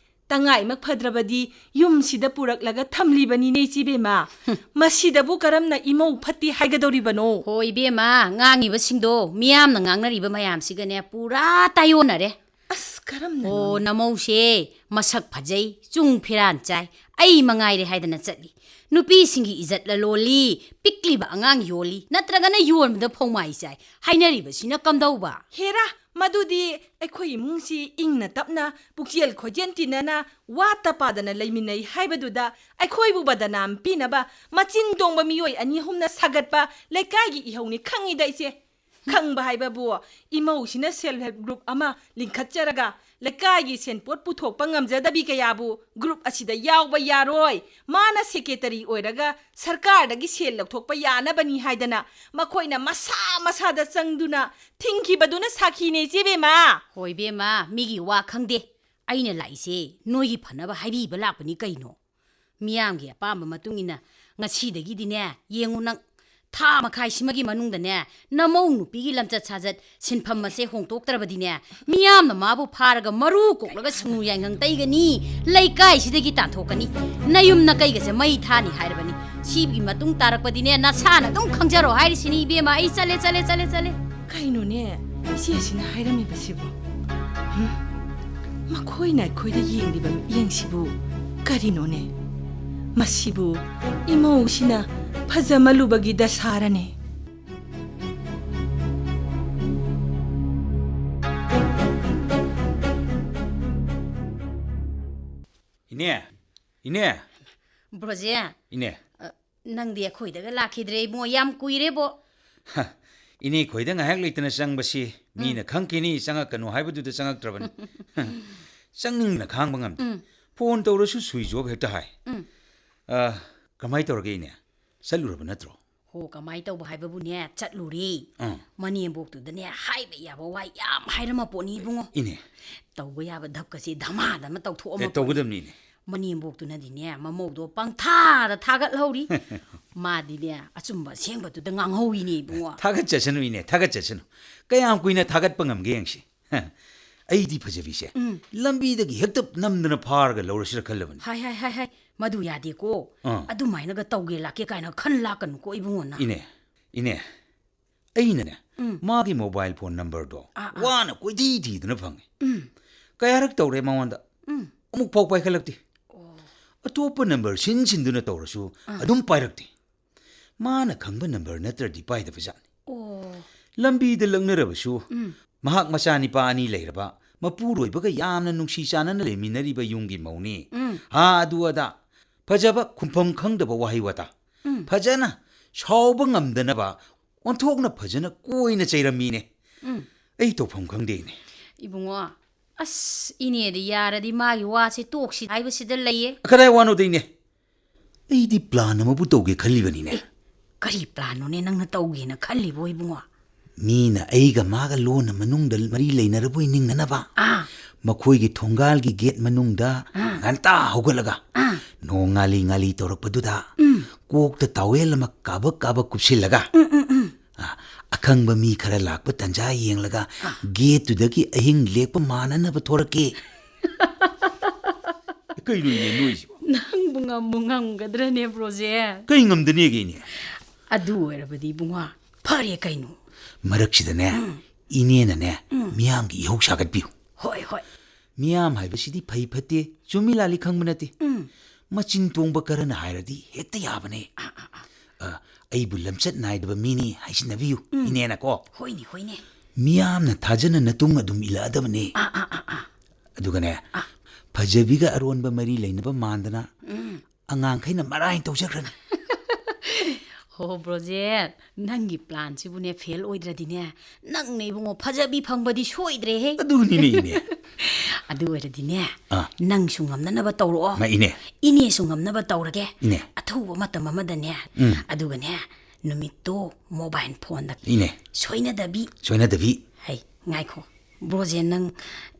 ꯇꯉꯥꯏꯃꯛ ꯐꯗ꯭ꯔꯕꯗꯤ ꯌꯨꯝꯁꯤꯗ ꯄꯨꯔꯛꯂꯒ ꯊꯝꯂꯤꯕꯅꯤꯅꯦ, ꯏꯆꯦꯕꯦꯝꯃ꯫ ꯃꯁꯤꯗꯕꯨ ꯀꯔꯝꯅ ꯏꯃꯧ ꯐꯠꯇꯦ ꯍꯥꯏꯒꯗꯧꯔꯤꯕꯅꯣ? ꯍꯣ, ꯏꯕꯦꯝꯃ, ꯉꯥꯡꯉꯤꯕꯁꯤꯡꯗꯣ ꯃꯤꯌꯥꯝꯅ ꯉꯥꯡꯅꯔꯤꯕ ꯃꯌꯥꯝꯁꯤꯒꯅꯦ ꯄꯨꯔꯥ ꯇꯥꯏꯌꯣꯟꯅꯔꯦ꯫ ꯑꯁ, ꯀꯔꯝꯅꯅꯣ? ꯑꯣ, ꯅꯃꯧꯁꯦ ꯃꯁꯛ ꯐꯖꯩ, ꯆꯨꯡ ꯐꯤꯔꯥꯟ ꯆꯥꯏ, ꯑꯩ ꯃꯉꯥꯏꯔꯦ ꯍꯥꯏꯗꯅ ꯆꯠꯂꯤ꯫ ꯅꯨꯄꯤꯁꯤꯡꯒꯤ ꯏꯖꯠ ꯂꯂꯣꯜꯂꯤ, ꯄꯤꯛꯂꯤꯕ ꯑꯉꯥꯡ ꯌꯣꯜꯂꯤ, ꯅꯠꯇ꯭ꯔꯒꯅ ꯌꯣꯟꯕꯗ ꯐꯧꯃꯥꯏ ꯆꯥꯏ꯫ ꯍꯥꯏꯅꯔꯤꯕꯁꯤꯅ ꯀꯝꯗꯧꯕ? ꯍꯦꯔꯥ, ꯃꯗꯨꯗꯤ ꯑꯩꯈꯣꯏ ꯏꯃꯨꯡꯁꯤ ꯏꯪꯅ ꯇꯞꯅ, ꯄꯨꯛꯆꯦꯜ ꯈꯣꯏꯖꯦꯜ ꯇꯤꯟꯅꯅ, ꯋꯥꯠꯇ ꯄꯥꯗꯅ ꯂꯩꯃꯤꯟꯅꯩ ꯍꯥꯏꯕꯗꯨꯗ ꯑꯩꯈꯣꯏꯕꯨ ꯕꯗꯅꯥꯝ ꯄꯤꯅꯕ ꯃꯆꯤꯟ ꯇꯣꯡꯕ ꯃꯤꯑꯣꯏ ꯑꯅꯤ ꯑꯍꯨꯝꯅ ꯁꯥꯒꯠꯄ ꯂꯩꯀꯥꯏꯒꯤ ꯏꯍꯧꯅꯤ ꯈꯪꯉꯤꯗ, ꯏꯆꯦ꯫ ꯈꯪꯕ ꯍꯥꯏꯕꯕꯨ, ꯏꯃꯧꯁꯤꯅ ꯁꯦꯜꯐ ꯍꯦꯜꯞ ꯒ꯭ꯔꯨꯞ ꯑꯃ ꯂꯤꯡꯈꯠꯆꯔꯒ ꯂꯩꯀꯥꯏꯒꯤ ꯁꯦꯟꯄꯣꯠ ꯄꯨꯊꯣꯛꯄ ꯉꯝꯖꯗꯕꯤ ꯀꯌꯥꯕꯨ ꯒ꯭ꯔꯨꯞ ꯑꯁꯤꯗ ꯌꯥꯎꯕ ꯌꯥꯔꯣꯏ, ꯃꯥꯅ ꯁꯦꯀ꯭ꯔꯦꯇꯔꯤ ꯑꯣꯏꯔꯒ ꯁꯔꯀꯥꯔꯗꯒꯤ ꯁꯦꯜ ꯂꯧꯊꯣꯛꯄ ꯌꯥꯅꯕꯅꯤ ꯍꯥꯏꯗꯅ ꯃꯈꯣꯏꯅ ꯃꯁꯥ ꯃꯁꯥꯗ ꯆꯪꯗꯨꯅ ꯊꯤꯡꯈꯤꯕꯗꯨꯅ ꯁꯥꯈꯤꯅꯦ, ꯏꯆꯦꯕꯦꯝꯃ꯫ ꯍꯣꯏ, ꯏꯕꯦꯝꯃ, ꯃꯤꯒꯤ ꯋꯥ ꯈꯪꯗꯦ꯫ ꯑꯩꯅ ꯂꯥꯛꯏꯁꯦ ꯅꯣꯏꯒꯤ ꯐꯅꯕ ꯍꯥꯏꯕꯤꯕ ꯂꯥꯛꯄꯅꯤ ꯀꯩꯅꯣ꯫ ꯃꯤꯌꯥꯝꯒꯤ ꯑꯄꯥꯝꯕ ꯃꯇꯨꯡ ꯏꯟꯅ ꯉꯁꯤꯗꯒꯤꯗꯤꯅꯦ, ꯌꯦꯡꯉꯨ ꯅꯪ, ꯊꯥ ꯃꯈꯥꯏꯁꯤꯃꯒꯤ ꯃꯅꯨꯡꯗꯅꯦ, ꯅꯃꯧ ꯅꯨꯄꯤꯒꯤ ꯂꯝꯆꯠ ꯁꯥꯖꯠ ꯁꯤꯟꯐꯝ ꯑꯁꯦ ꯍꯣꯡꯗꯣꯛꯇ꯭ꯔꯕꯗꯤꯅꯦ, ꯃꯤꯌꯥꯝꯅ ꯃꯥꯕꯨ ꯐꯥꯔꯒ ꯃꯔꯨ ꯀꯣꯛꯂꯒ ꯁꯨꯅꯨ ꯌꯥꯏꯉꯪ ꯇꯩꯒꯅꯤ, ꯂꯩꯀꯥꯏꯁꯤꯗꯒꯤ ꯇꯥꯟꯊꯣꯛꯀꯅꯤ, ꯅꯌꯨꯝ ꯅꯀꯩꯒꯁꯦ ꯃꯩ ꯊꯥꯅꯤ ꯍꯥꯏꯔꯕꯅꯤ꯫ ꯁꯤꯒꯤ ꯃꯇꯨꯡ ꯇꯥꯔꯛꯄꯗꯤꯅꯦ, ꯅꯁꯥꯅ ꯑꯗꯨꯝ ꯈꯪꯖꯔꯣ ꯍꯥꯏꯔꯤꯁꯤꯅꯤ, ꯏꯕꯦꯝꯃ꯫ ꯑꯩ ꯆꯠꯂꯦ, ꯆꯠꯂꯦ, ꯆꯠꯂꯦ, ꯆꯠꯂꯦ꯫ ꯀꯩꯅꯣꯅꯦ, ꯏꯆꯦꯁꯤꯅ ꯍꯥꯏꯔꯝꯃꯤꯕꯁꯤꯕꯨ? ꯍꯝ? ꯃꯈꯣꯏꯅ ꯑꯩꯈꯣꯏꯗ ꯌꯦꯡꯂꯤꯕ ꯃꯤꯠꯌꯦꯡꯁꯤꯕꯨ ꯀꯔꯤꯅꯣꯅꯦ? ꯃꯁꯤꯕꯨ ꯏꯃꯧꯁꯤꯅ ꯐꯖꯃꯜꯂꯨꯕꯒꯤ ꯗꯁꯥꯔꯅꯦ? ꯏꯅꯦ, ꯏꯅꯦ꯫ ꯕ꯭ꯔꯣꯖꯦ꯫ ꯏꯅꯦ꯫ ꯑ, ꯅꯪꯗꯤ ꯑꯩꯈꯣꯏꯗꯒ ꯂꯥꯛꯈꯤꯗ꯭ꯔꯦ ꯏꯕꯨꯡꯉꯣ, ꯌꯥꯝ ꯀꯨꯏꯔꯦꯕꯣ꯫ ꯍ, ꯏꯅꯦ ꯈꯣꯏꯗ ꯉꯥꯏꯍꯥꯛ ꯂꯩꯇꯅ ꯆꯪꯕꯁꯤ ꯎꯝ꯫ ꯃꯤꯅ ꯈꯪꯈꯤꯅꯤ, ꯆꯪꯉꯛꯀꯅꯨ ꯍꯥꯏꯕꯗꯨꯗ ꯆꯪꯉꯛꯇ꯭ꯔꯕꯅꯤ꯫ ꯆꯪꯅꯤꯡꯕꯅ ꯈꯥꯡꯕ ꯉꯝꯗꯦ꯫ ꯎꯝ꯫ ꯐꯣꯟ ꯇꯧꯔꯁꯨ ꯁ꯭ꯋꯤꯆ ꯑꯣꯐ ꯍꯦꯛꯇ ꯍꯥꯏ꯫ ꯎꯝ꯫ ꯑ, ꯀꯃꯥꯏ ꯇꯧꯔꯒꯦ ꯏꯅꯦ? ꯆꯠꯂꯨꯔꯕ ꯅꯠꯇ꯭ꯔꯣ? ꯍꯣ, ꯀꯃꯥꯏ ꯇꯧꯕ ꯍꯥꯏꯕꯕꯨꯅꯦ, ꯆꯠꯂꯨꯔꯦ꯫ ꯑꯥ꯫ ꯃꯅꯦꯝꯕꯣꯛꯇꯨꯗꯅꯦ ꯍꯥꯏꯕ ꯌꯥꯕ ꯋꯥ ꯌꯥꯝ ꯍꯥꯏꯔꯝꯃ ꯄꯣꯠꯅꯤ ꯏꯕꯨꯡꯉꯣ꯫ ꯏꯅꯦ꯫ ꯇꯧꯕ ꯌꯥꯕ ꯙꯞꯀꯁꯦ ꯙꯃꯥ ꯙꯃꯥ ꯇꯧꯊꯣꯛꯑꯝꯃ ꯑꯦ, ꯄꯣꯠꯅꯤ꯫ ꯇꯧꯒꯗꯕꯅꯤꯅꯦ꯫ ꯃꯅꯦꯝꯕꯣꯛꯇꯨꯅꯗꯤꯅꯦ ꯃꯃꯧꯗꯣ ꯄꯪꯊꯥꯗ ꯊꯥꯒꯠꯍꯧꯔꯤ꯫ ꯃꯥꯗꯤꯅꯦ ꯑꯆꯨꯝꯕ ꯑꯁꯦꯡꯕꯗꯨꯗ ꯉꯥꯡꯍꯧꯔꯤꯅꯦ ꯏꯕꯨꯡꯉꯣ꯫ ꯊꯥꯒꯠꯆꯁꯅꯨ ꯏꯅꯦ, ꯊꯥꯒꯠꯆꯁꯅꯨ꯫ ꯀꯌꯥꯝ ꯀꯨꯏꯅ ꯊꯥꯒꯠꯄ ꯉꯝꯒꯦ ꯌꯦꯡꯁꯤ꯫ ꯑꯩꯗꯤ ꯐꯖꯕꯤꯁꯦ ꯎꯝ꯫ ꯂꯝꯕꯤꯗꯒꯤ ꯍꯦꯛꯇ ꯅꯝꯗꯅ ꯐꯥꯔꯒ ꯂꯧꯔꯁꯤꯔ ꯈꯜꯂꯕꯅꯤ꯫ ꯍꯥꯏ, ꯍꯥꯏ, ꯍꯥꯏ, ꯍꯥꯏ꯫ ꯃꯗꯨ ꯌꯥꯗꯦꯀꯣ꯫ ꯑꯥ꯫ ꯑꯗꯨꯃꯥꯏꯅꯒ ꯇꯧꯒꯦ ꯂꯥꯛꯀꯦ ꯀꯥꯏꯅ ꯈꯟ ꯂꯥꯛꯀꯅꯨꯀꯣ ꯏꯕꯨꯡꯉꯣꯅ꯫ ꯏꯅꯦ, ꯏꯅꯦ, ꯑꯩꯅꯅꯦ ꯎꯝ꯫ ꯃꯥꯒꯤ mobile phone numberꯗꯣ ꯑꯥ, ꯑꯥ꯫ ꯋꯥꯅ ꯀꯣꯏꯊꯤ ꯊꯤꯗꯅ ꯐꯪꯉꯦ꯫ ꯎꯝ꯫ ꯀꯌꯥꯔꯛ ꯇꯧꯔꯦ ꯃꯉꯣꯟꯗ꯫ ꯎꯝ꯫ ꯑꯃꯨꯛ ꯐꯥꯎ ꯄꯥꯏꯈꯠꯂꯛꯇꯦ꯫ ꯑꯣ꯫ ꯑꯇꯣꯞꯄ number ꯁꯤꯟ ꯁꯤꯟꯗꯨꯅ ꯇꯧꯔꯁꯨ ꯑꯥ꯫ ꯑꯗꯨꯝ ꯄꯥꯏꯔꯛꯇꯦ꯫ ꯃꯥꯅ ꯈꯪꯕ number ꯅꯠꯇ꯭ꯔꯗꯤ ꯄꯥꯏꯗꯕꯖꯥꯠꯅꯤ꯫ ꯑꯣ꯫ ꯂꯝꯕꯤꯗ ꯂꯛꯅꯔꯕꯁꯨ ꯎꯝ꯫ ꯃꯍꯥꯛ ꯃꯆꯥꯅꯤꯄꯥ ꯑꯅꯤ ꯂꯩꯔꯕ, ꯃꯄꯨꯔꯣꯏꯕꯒ ꯌꯥꯝꯅ ꯅꯨꯡꯁꯤ ꯆꯥꯟꯅꯅ ꯂꯩꯃꯤꯟꯅꯔꯤꯕ ꯌꯨꯝꯒꯤ ꯃꯧꯅꯤ꯫ ꯎꯝ꯫ ꯍꯥ ꯑꯗꯨ ꯑꯗꯥ꯫ ꯐꯖꯕ ꯈꯨꯝꯐꯝ ꯈꯪꯗꯕ ꯋꯥꯍꯩ ꯋꯥꯇꯥ꯫ ꯎꯝ꯫ ꯐꯖꯅ ꯁꯥꯎꯕ ꯉꯝꯗꯅꯕ ꯑꯣꯟꯊꯣꯛꯅ ꯐꯖꯅ ꯀꯣꯏꯅ ꯆꯩꯔꯝꯃꯤꯅꯦ꯫ ꯎꯝ꯫ ꯑꯩ ꯇꯧꯐꯝ ꯈꯪꯗꯦꯅꯦ꯫ ꯏꯕꯨꯡꯉꯣ, ꯑꯁ, ꯏꯅꯦꯗꯤ ꯌꯥꯔꯗꯤ ꯃꯥꯒꯤ ꯋꯥꯁꯦ ꯇꯣꯛꯁꯤ ꯍꯥꯏꯕꯁꯤꯗ ꯂꯩꯌꯦ꯫ ꯀꯗꯥꯏ ꯋꯥꯅꯣꯗ ꯏꯅꯦ? ꯑꯩꯗꯤ plan ꯑꯃꯕꯨ ꯇꯧꯒꯦ ꯈꯜꯂꯤꯕꯅꯤꯅꯦ꯫ ꯑꯦ, ꯀꯔꯤ planꯅꯣꯅꯦ ꯅꯪꯅ ꯇꯧꯒꯦꯅ ꯈꯜꯂꯤꯕꯣ ꯏꯕꯨꯡꯉꯣ? ꯃꯤꯅ ꯑꯩꯒ ꯃꯥꯒ ꯂꯣꯟꯅ ꯃꯅꯨꯡꯗ ꯃꯔꯤ ꯂꯩꯅꯔꯕꯣꯏ ꯅꯤꯡꯅꯅꯕ ꯑꯥ꯫ ꯃꯈꯣꯏꯒꯤ ꯊꯣꯡꯒꯥꯜꯒꯤ gate ꯃꯅꯨꯡꯗ ꯑꯥ꯫ ꯉꯟꯇꯥ ꯍꯧꯒꯠꯂꯒ ꯑꯥ꯫ ꯅꯣꯡ ꯉꯥꯂꯤ ꯉꯥꯂꯤ ꯇꯧꯔꯛꯄꯗꯨꯗ ꯎꯝ꯫ ꯀꯣꯛꯇ towel ꯑꯃ ꯀꯥꯕꯛ ꯀꯥꯕꯛ ꯀꯨꯞꯁꯤꯜꯂꯒ ꯎꯝ, ꯎꯝ, ꯎꯝ꯫ ꯑꯥ, ꯑꯈꯪꯕ ꯃꯤ ꯈꯔ ꯂꯥꯛꯄ ꯇꯟꯖꯥ ꯌꯦꯡꯂꯒ ꯑꯥ꯫ Gateꯇꯨꯗꯒꯤ ꯑꯍꯤꯡ ꯂꯦꯛꯄ ꯃꯥꯟꯅꯅꯕ ꯊꯣꯔꯛꯀꯦ꯫ ꯀꯩꯅꯣ ꯏꯅꯦ ꯅꯣꯏꯁꯤꯕꯣ? ꯅꯪꯕꯨ ꯉꯝꯕꯨ ꯉꯝꯒꯗ꯭ꯔꯅꯦ, ꯕ꯭ꯔꯣꯖꯦ? ꯀꯩ ꯉꯝꯗꯅꯦꯒꯦ ꯏꯅꯦ? ꯑꯗꯨ ꯑꯣꯏꯔꯕꯗꯤ ꯏꯕꯨꯡꯉꯣ, ꯐꯔꯦ ꯀꯩꯅꯣ꯫ ꯃꯔꯛꯁꯤꯗꯅꯦ, ꯎꯝ꯫ ꯏꯅꯦꯅꯅꯦ, ꯎꯝ꯫ ꯃꯤꯌꯥꯝꯒꯤ ꯏꯍꯧ ꯁꯥꯒꯠꯄꯤꯌꯨ꯫ ꯍꯣꯏ, ꯍꯣꯏ꯫ ꯃꯤꯌꯥꯝ ꯍꯥꯏꯕꯁꯤꯗꯤ ꯐꯩ ꯐꯠꯇꯦ, ꯆꯨꯝꯃꯤ ꯂꯥꯜꯂꯤ ꯈꯪꯕ ꯅꯠꯇꯦ꯫ ꯎꯝ꯫ ꯃꯆꯤꯟ ꯇꯣꯡꯕ ꯈꯔꯅ ꯍꯥꯏꯔꯗꯤ ꯍꯦꯛꯇ ꯌꯥꯕꯅꯦ꯫ ꯑꯥ, ꯑꯥ, ꯑꯥ꯫ ꯑ, ꯑꯩꯕꯨ ꯂꯝꯆꯠ ꯅꯥꯏꯗꯕ ꯃꯤꯅꯤ ꯍꯥꯏꯁꯤꯟꯅꯕꯤꯌꯨ, ꯎꯝ꯫ ꯏꯅꯦꯅꯀꯣ꯫ ꯍꯣꯏꯅꯦ, ꯍꯣꯏꯅꯦ꯫ ꯃꯤꯌꯥꯝꯅ ꯊꯥꯖꯅ ꯅꯇꯨꯡ ꯑꯗꯨꯝ ꯏꯜꯂꯛꯑꯗꯕꯅꯦ꯫ ꯑꯥ, ꯑꯥ, ꯑꯥ, ꯑꯥ꯫ ꯑꯗꯨꯒꯅꯦ, ꯑꯥ꯫ ꯐꯖꯕꯤꯒ ꯑꯔꯣꯟꯕ ꯃꯔꯤ ꯂꯩꯅꯕ ꯃꯥꯟꯗꯅ ꯎꯝ꯫ ꯑꯉꯥꯡꯈꯩꯅ ꯃꯔꯥꯏꯅ ꯇꯧꯖꯈ꯭ꯔꯅꯤ꯫ ꯑꯣ ꯕ꯭ꯔꯣꯖꯦꯟ, ꯅꯪꯒꯤ ꯄ꯭ꯂꯥꯟꯁꯤꯕꯨꯅꯦ ꯐꯦꯜ ꯑꯣꯏꯗ꯭ꯔꯗꯤꯅꯦ, ꯅꯪꯅ ꯏꯕꯨꯡꯉꯣ ꯐꯖꯕꯤ ꯐꯪꯕꯗꯤ ꯁꯣꯏꯗ꯭ꯔꯦꯍꯦ꯫ ꯑꯗꯨꯅꯤꯅꯦ, ꯏꯅꯦ꯫ ꯑꯗꯨ ꯑꯣꯏꯔꯗꯤꯅꯦ, ꯑꯥ꯫ ꯅꯪꯁꯨ ꯉꯝꯅꯅꯕ ꯇꯧꯔꯛꯑꯣ꯫ ꯃꯥ, ꯏꯅꯦ꯫ ꯏꯅꯦꯁꯨ ꯉꯝꯅꯕ ꯇꯧꯔꯒꯦ꯫ ꯏꯅꯦ꯫ ꯑꯊꯨꯕ ꯃꯇꯝ ꯑꯃꯗꯅꯦ, ꯎꯝ꯫ ꯑꯗꯨꯒꯅꯦ, ꯅꯨꯃꯤꯠꯇꯣ ꯃꯣꯕꯥꯏꯜ ꯐꯣꯟꯗ ꯏꯅꯦ꯫ ꯁꯣꯏꯅꯗꯕꯤ꯫ ꯁꯣꯏꯅꯗꯕꯤ꯫ ꯍꯩ, ꯉꯥꯏꯈꯣ꯫ ꯕ꯭ꯔꯣꯖꯦꯟ, ꯅꯪ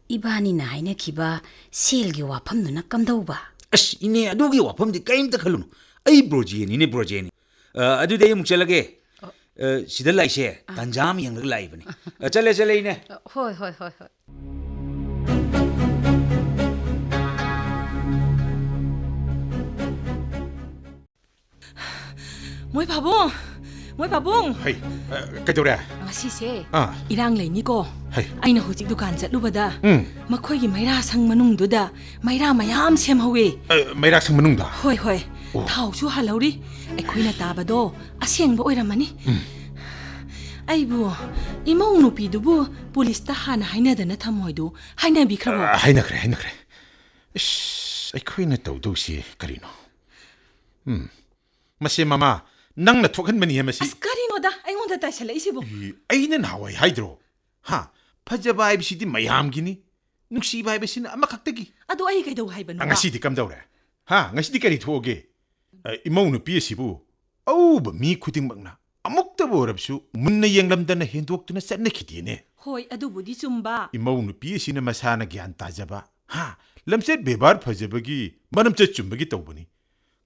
ꯏꯕꯥꯅꯤꯅ ꯍꯥꯏꯅꯈꯤꯕ ꯁꯦꯜꯒꯤ ꯋꯥꯐꯝꯗꯨꯅ ꯀꯝꯗꯧꯕ? ꯑꯁ, ꯏꯅꯦ, ꯑꯗꯨꯒꯤ ꯋꯥꯐꯝꯗꯤ ꯀꯔꯤꯝꯇ ꯈꯜꯂꯨꯅꯨ꯫ ꯑꯩ ꯕ꯭ꯔꯣꯖꯦꯟꯅꯤꯅꯦ, ꯕ꯭ꯔꯣꯖꯦꯟꯅꯤ꯫ ꯑ, ꯑꯗꯨꯗꯤ ꯑꯩ ꯑꯃꯨꯛ ꯆꯠꯂꯒꯦ꯫ ꯑ꯫ ꯑ, ꯁꯤꯗ ꯂꯥꯛꯏꯁꯦ ꯑꯥ꯫ ꯇꯥꯟꯖꯥ ꯑꯃ ꯌꯦꯡꯂꯒ ꯂꯥꯛꯏꯕꯅꯤ꯫ ꯑ, ꯆꯠꯂꯦ, ꯆꯠꯂꯦ, ꯏꯅꯦ꯫ ꯑ, ꯍꯣꯏ, ꯍꯣꯏ, ꯍꯣꯏ, ꯍꯣꯏ꯫ ꯃꯣꯏ ꯄꯥꯕꯨꯡ! ꯃꯣꯏ ꯄꯥꯕꯨꯡ! ꯍꯩ, ꯑ, ꯀꯩꯗꯧꯔꯦ? ꯉꯁꯤꯁꯦ ꯑꯥ꯫ ꯏꯔꯥꯡ ꯂꯩꯅꯤꯀꯣ꯫ ꯍꯩ꯫ ꯑꯩꯅ ꯍꯧꯖꯤꯛ ꯗꯨꯀꯥꯟ ꯆꯠꯂꯨꯕꯗ ꯎꯝ꯫ ꯃꯈꯣꯏꯒꯤ ꯃꯩꯔꯥ ꯁꯪ ꯃꯅꯨꯡꯗꯨꯗ ꯃꯩꯔꯥ ꯃꯌꯥꯝ ꯁꯦꯝꯍꯧꯋꯦ꯫ ꯑ, ꯃꯩꯔꯥ ꯁꯪ ꯃꯅꯨꯡꯗ? ꯍꯣꯏ, ꯍꯣꯏ꯫ ꯑꯣ꯫ ꯊꯥꯎꯁꯨ ꯍꯥꯜꯍꯧꯔꯤ꯫ ꯑꯩꯈꯣꯏꯅ ꯇꯥꯕꯗꯣ ꯑꯁꯦꯡꯕ ꯑꯣꯏꯔꯝꯃꯅꯤ꯫ ꯎꯝ꯫ ꯑꯩꯕꯨ, ꯏꯃꯧ ꯅꯨꯄꯤꯗꯨꯕꯨ ꯄꯨꯂꯤꯁꯇ ꯍꯥꯟꯅ ꯍꯥꯏꯅꯗꯅ ꯊꯝꯃꯣꯏꯗꯨ ꯍꯥꯏꯅꯕꯤꯈ꯭ꯔꯕꯣ? ꯑ, ꯍꯥꯏꯅꯈ꯭ꯔꯦ, ꯍꯥꯏꯅꯈ꯭ꯔꯦ꯫ ꯏꯁ, ꯑꯩꯈꯣꯏꯅ ꯇꯧꯗꯧꯁꯤ ꯀꯔꯤꯅꯣ? ꯎꯝ꯫ ꯃꯁꯦ ꯃꯃꯥ, ꯅꯪꯅ ꯊꯣꯛꯍꯟꯕꯅꯤꯍꯦ ꯃꯁꯤ꯫ ꯑꯁ, ꯀꯔꯤꯅꯣꯗ ꯑꯩꯉꯣꯟꯗ ꯇꯥꯏꯁꯜꯂꯛꯏꯁꯤꯕꯣ? ꯏ, ꯑꯩꯅ ꯅꯍꯥꯟꯋꯥꯏ ꯍꯥꯏꯗ꯭ꯔꯣ? ꯍꯥ? ꯐꯖꯕ ꯍꯥꯏꯕꯁꯤꯗꯤ ꯃꯌꯥꯝꯒꯤꯅꯤ꯫ ꯅꯨꯡꯁꯤꯕ ꯍꯥꯏꯕꯁꯤꯅ ꯑꯃꯈꯛꯇꯒꯤ꯫ ꯑꯗꯣ ꯑꯩ ꯀꯩꯗꯧ ꯍꯥꯏꯕꯅꯣꯕ? ꯉꯁꯤꯗꯤ ꯀꯝꯗꯧꯔꯦ? ꯍꯥ? ꯉꯁꯤꯗꯤ ꯀꯔꯤ ꯊꯣꯛꯑꯒꯦ? ꯑ, ꯏꯃꯧ ꯅꯨꯄꯤ ꯑꯁꯤꯕꯨ ꯑꯎꯕ ꯃꯤ ꯈꯨꯗꯤꯡꯃꯛꯅ ꯑꯃꯨꯛꯇꯕꯨ ꯑꯣꯏꯔꯕꯁꯨ ꯃꯨꯟꯅ ꯌꯦꯡꯂꯝꯗꯅ ꯍꯦꯟꯗꯣꯛꯇꯨꯅ ꯆꯠꯅꯈꯤꯗꯦꯅꯦ꯫ ꯍꯣꯏ, ꯑꯗꯨꯕꯨꯗꯤ ꯆꯨꯝꯕ꯫ ꯏꯃꯧ ꯅꯨꯄꯤ ꯑꯁꯤꯅ ꯃꯁꯥꯅ ꯒ꯭ꯌꯥꯟ ꯇꯥꯖꯕ, ꯍꯥ? ꯂꯝꯆꯠ ꯕꯦꯕꯥꯔ ꯐꯖꯕꯒꯤ, ꯃꯔꯝꯆꯠ ꯆꯨꯝꯕꯒꯤ ꯇꯧꯕꯅꯤ꯫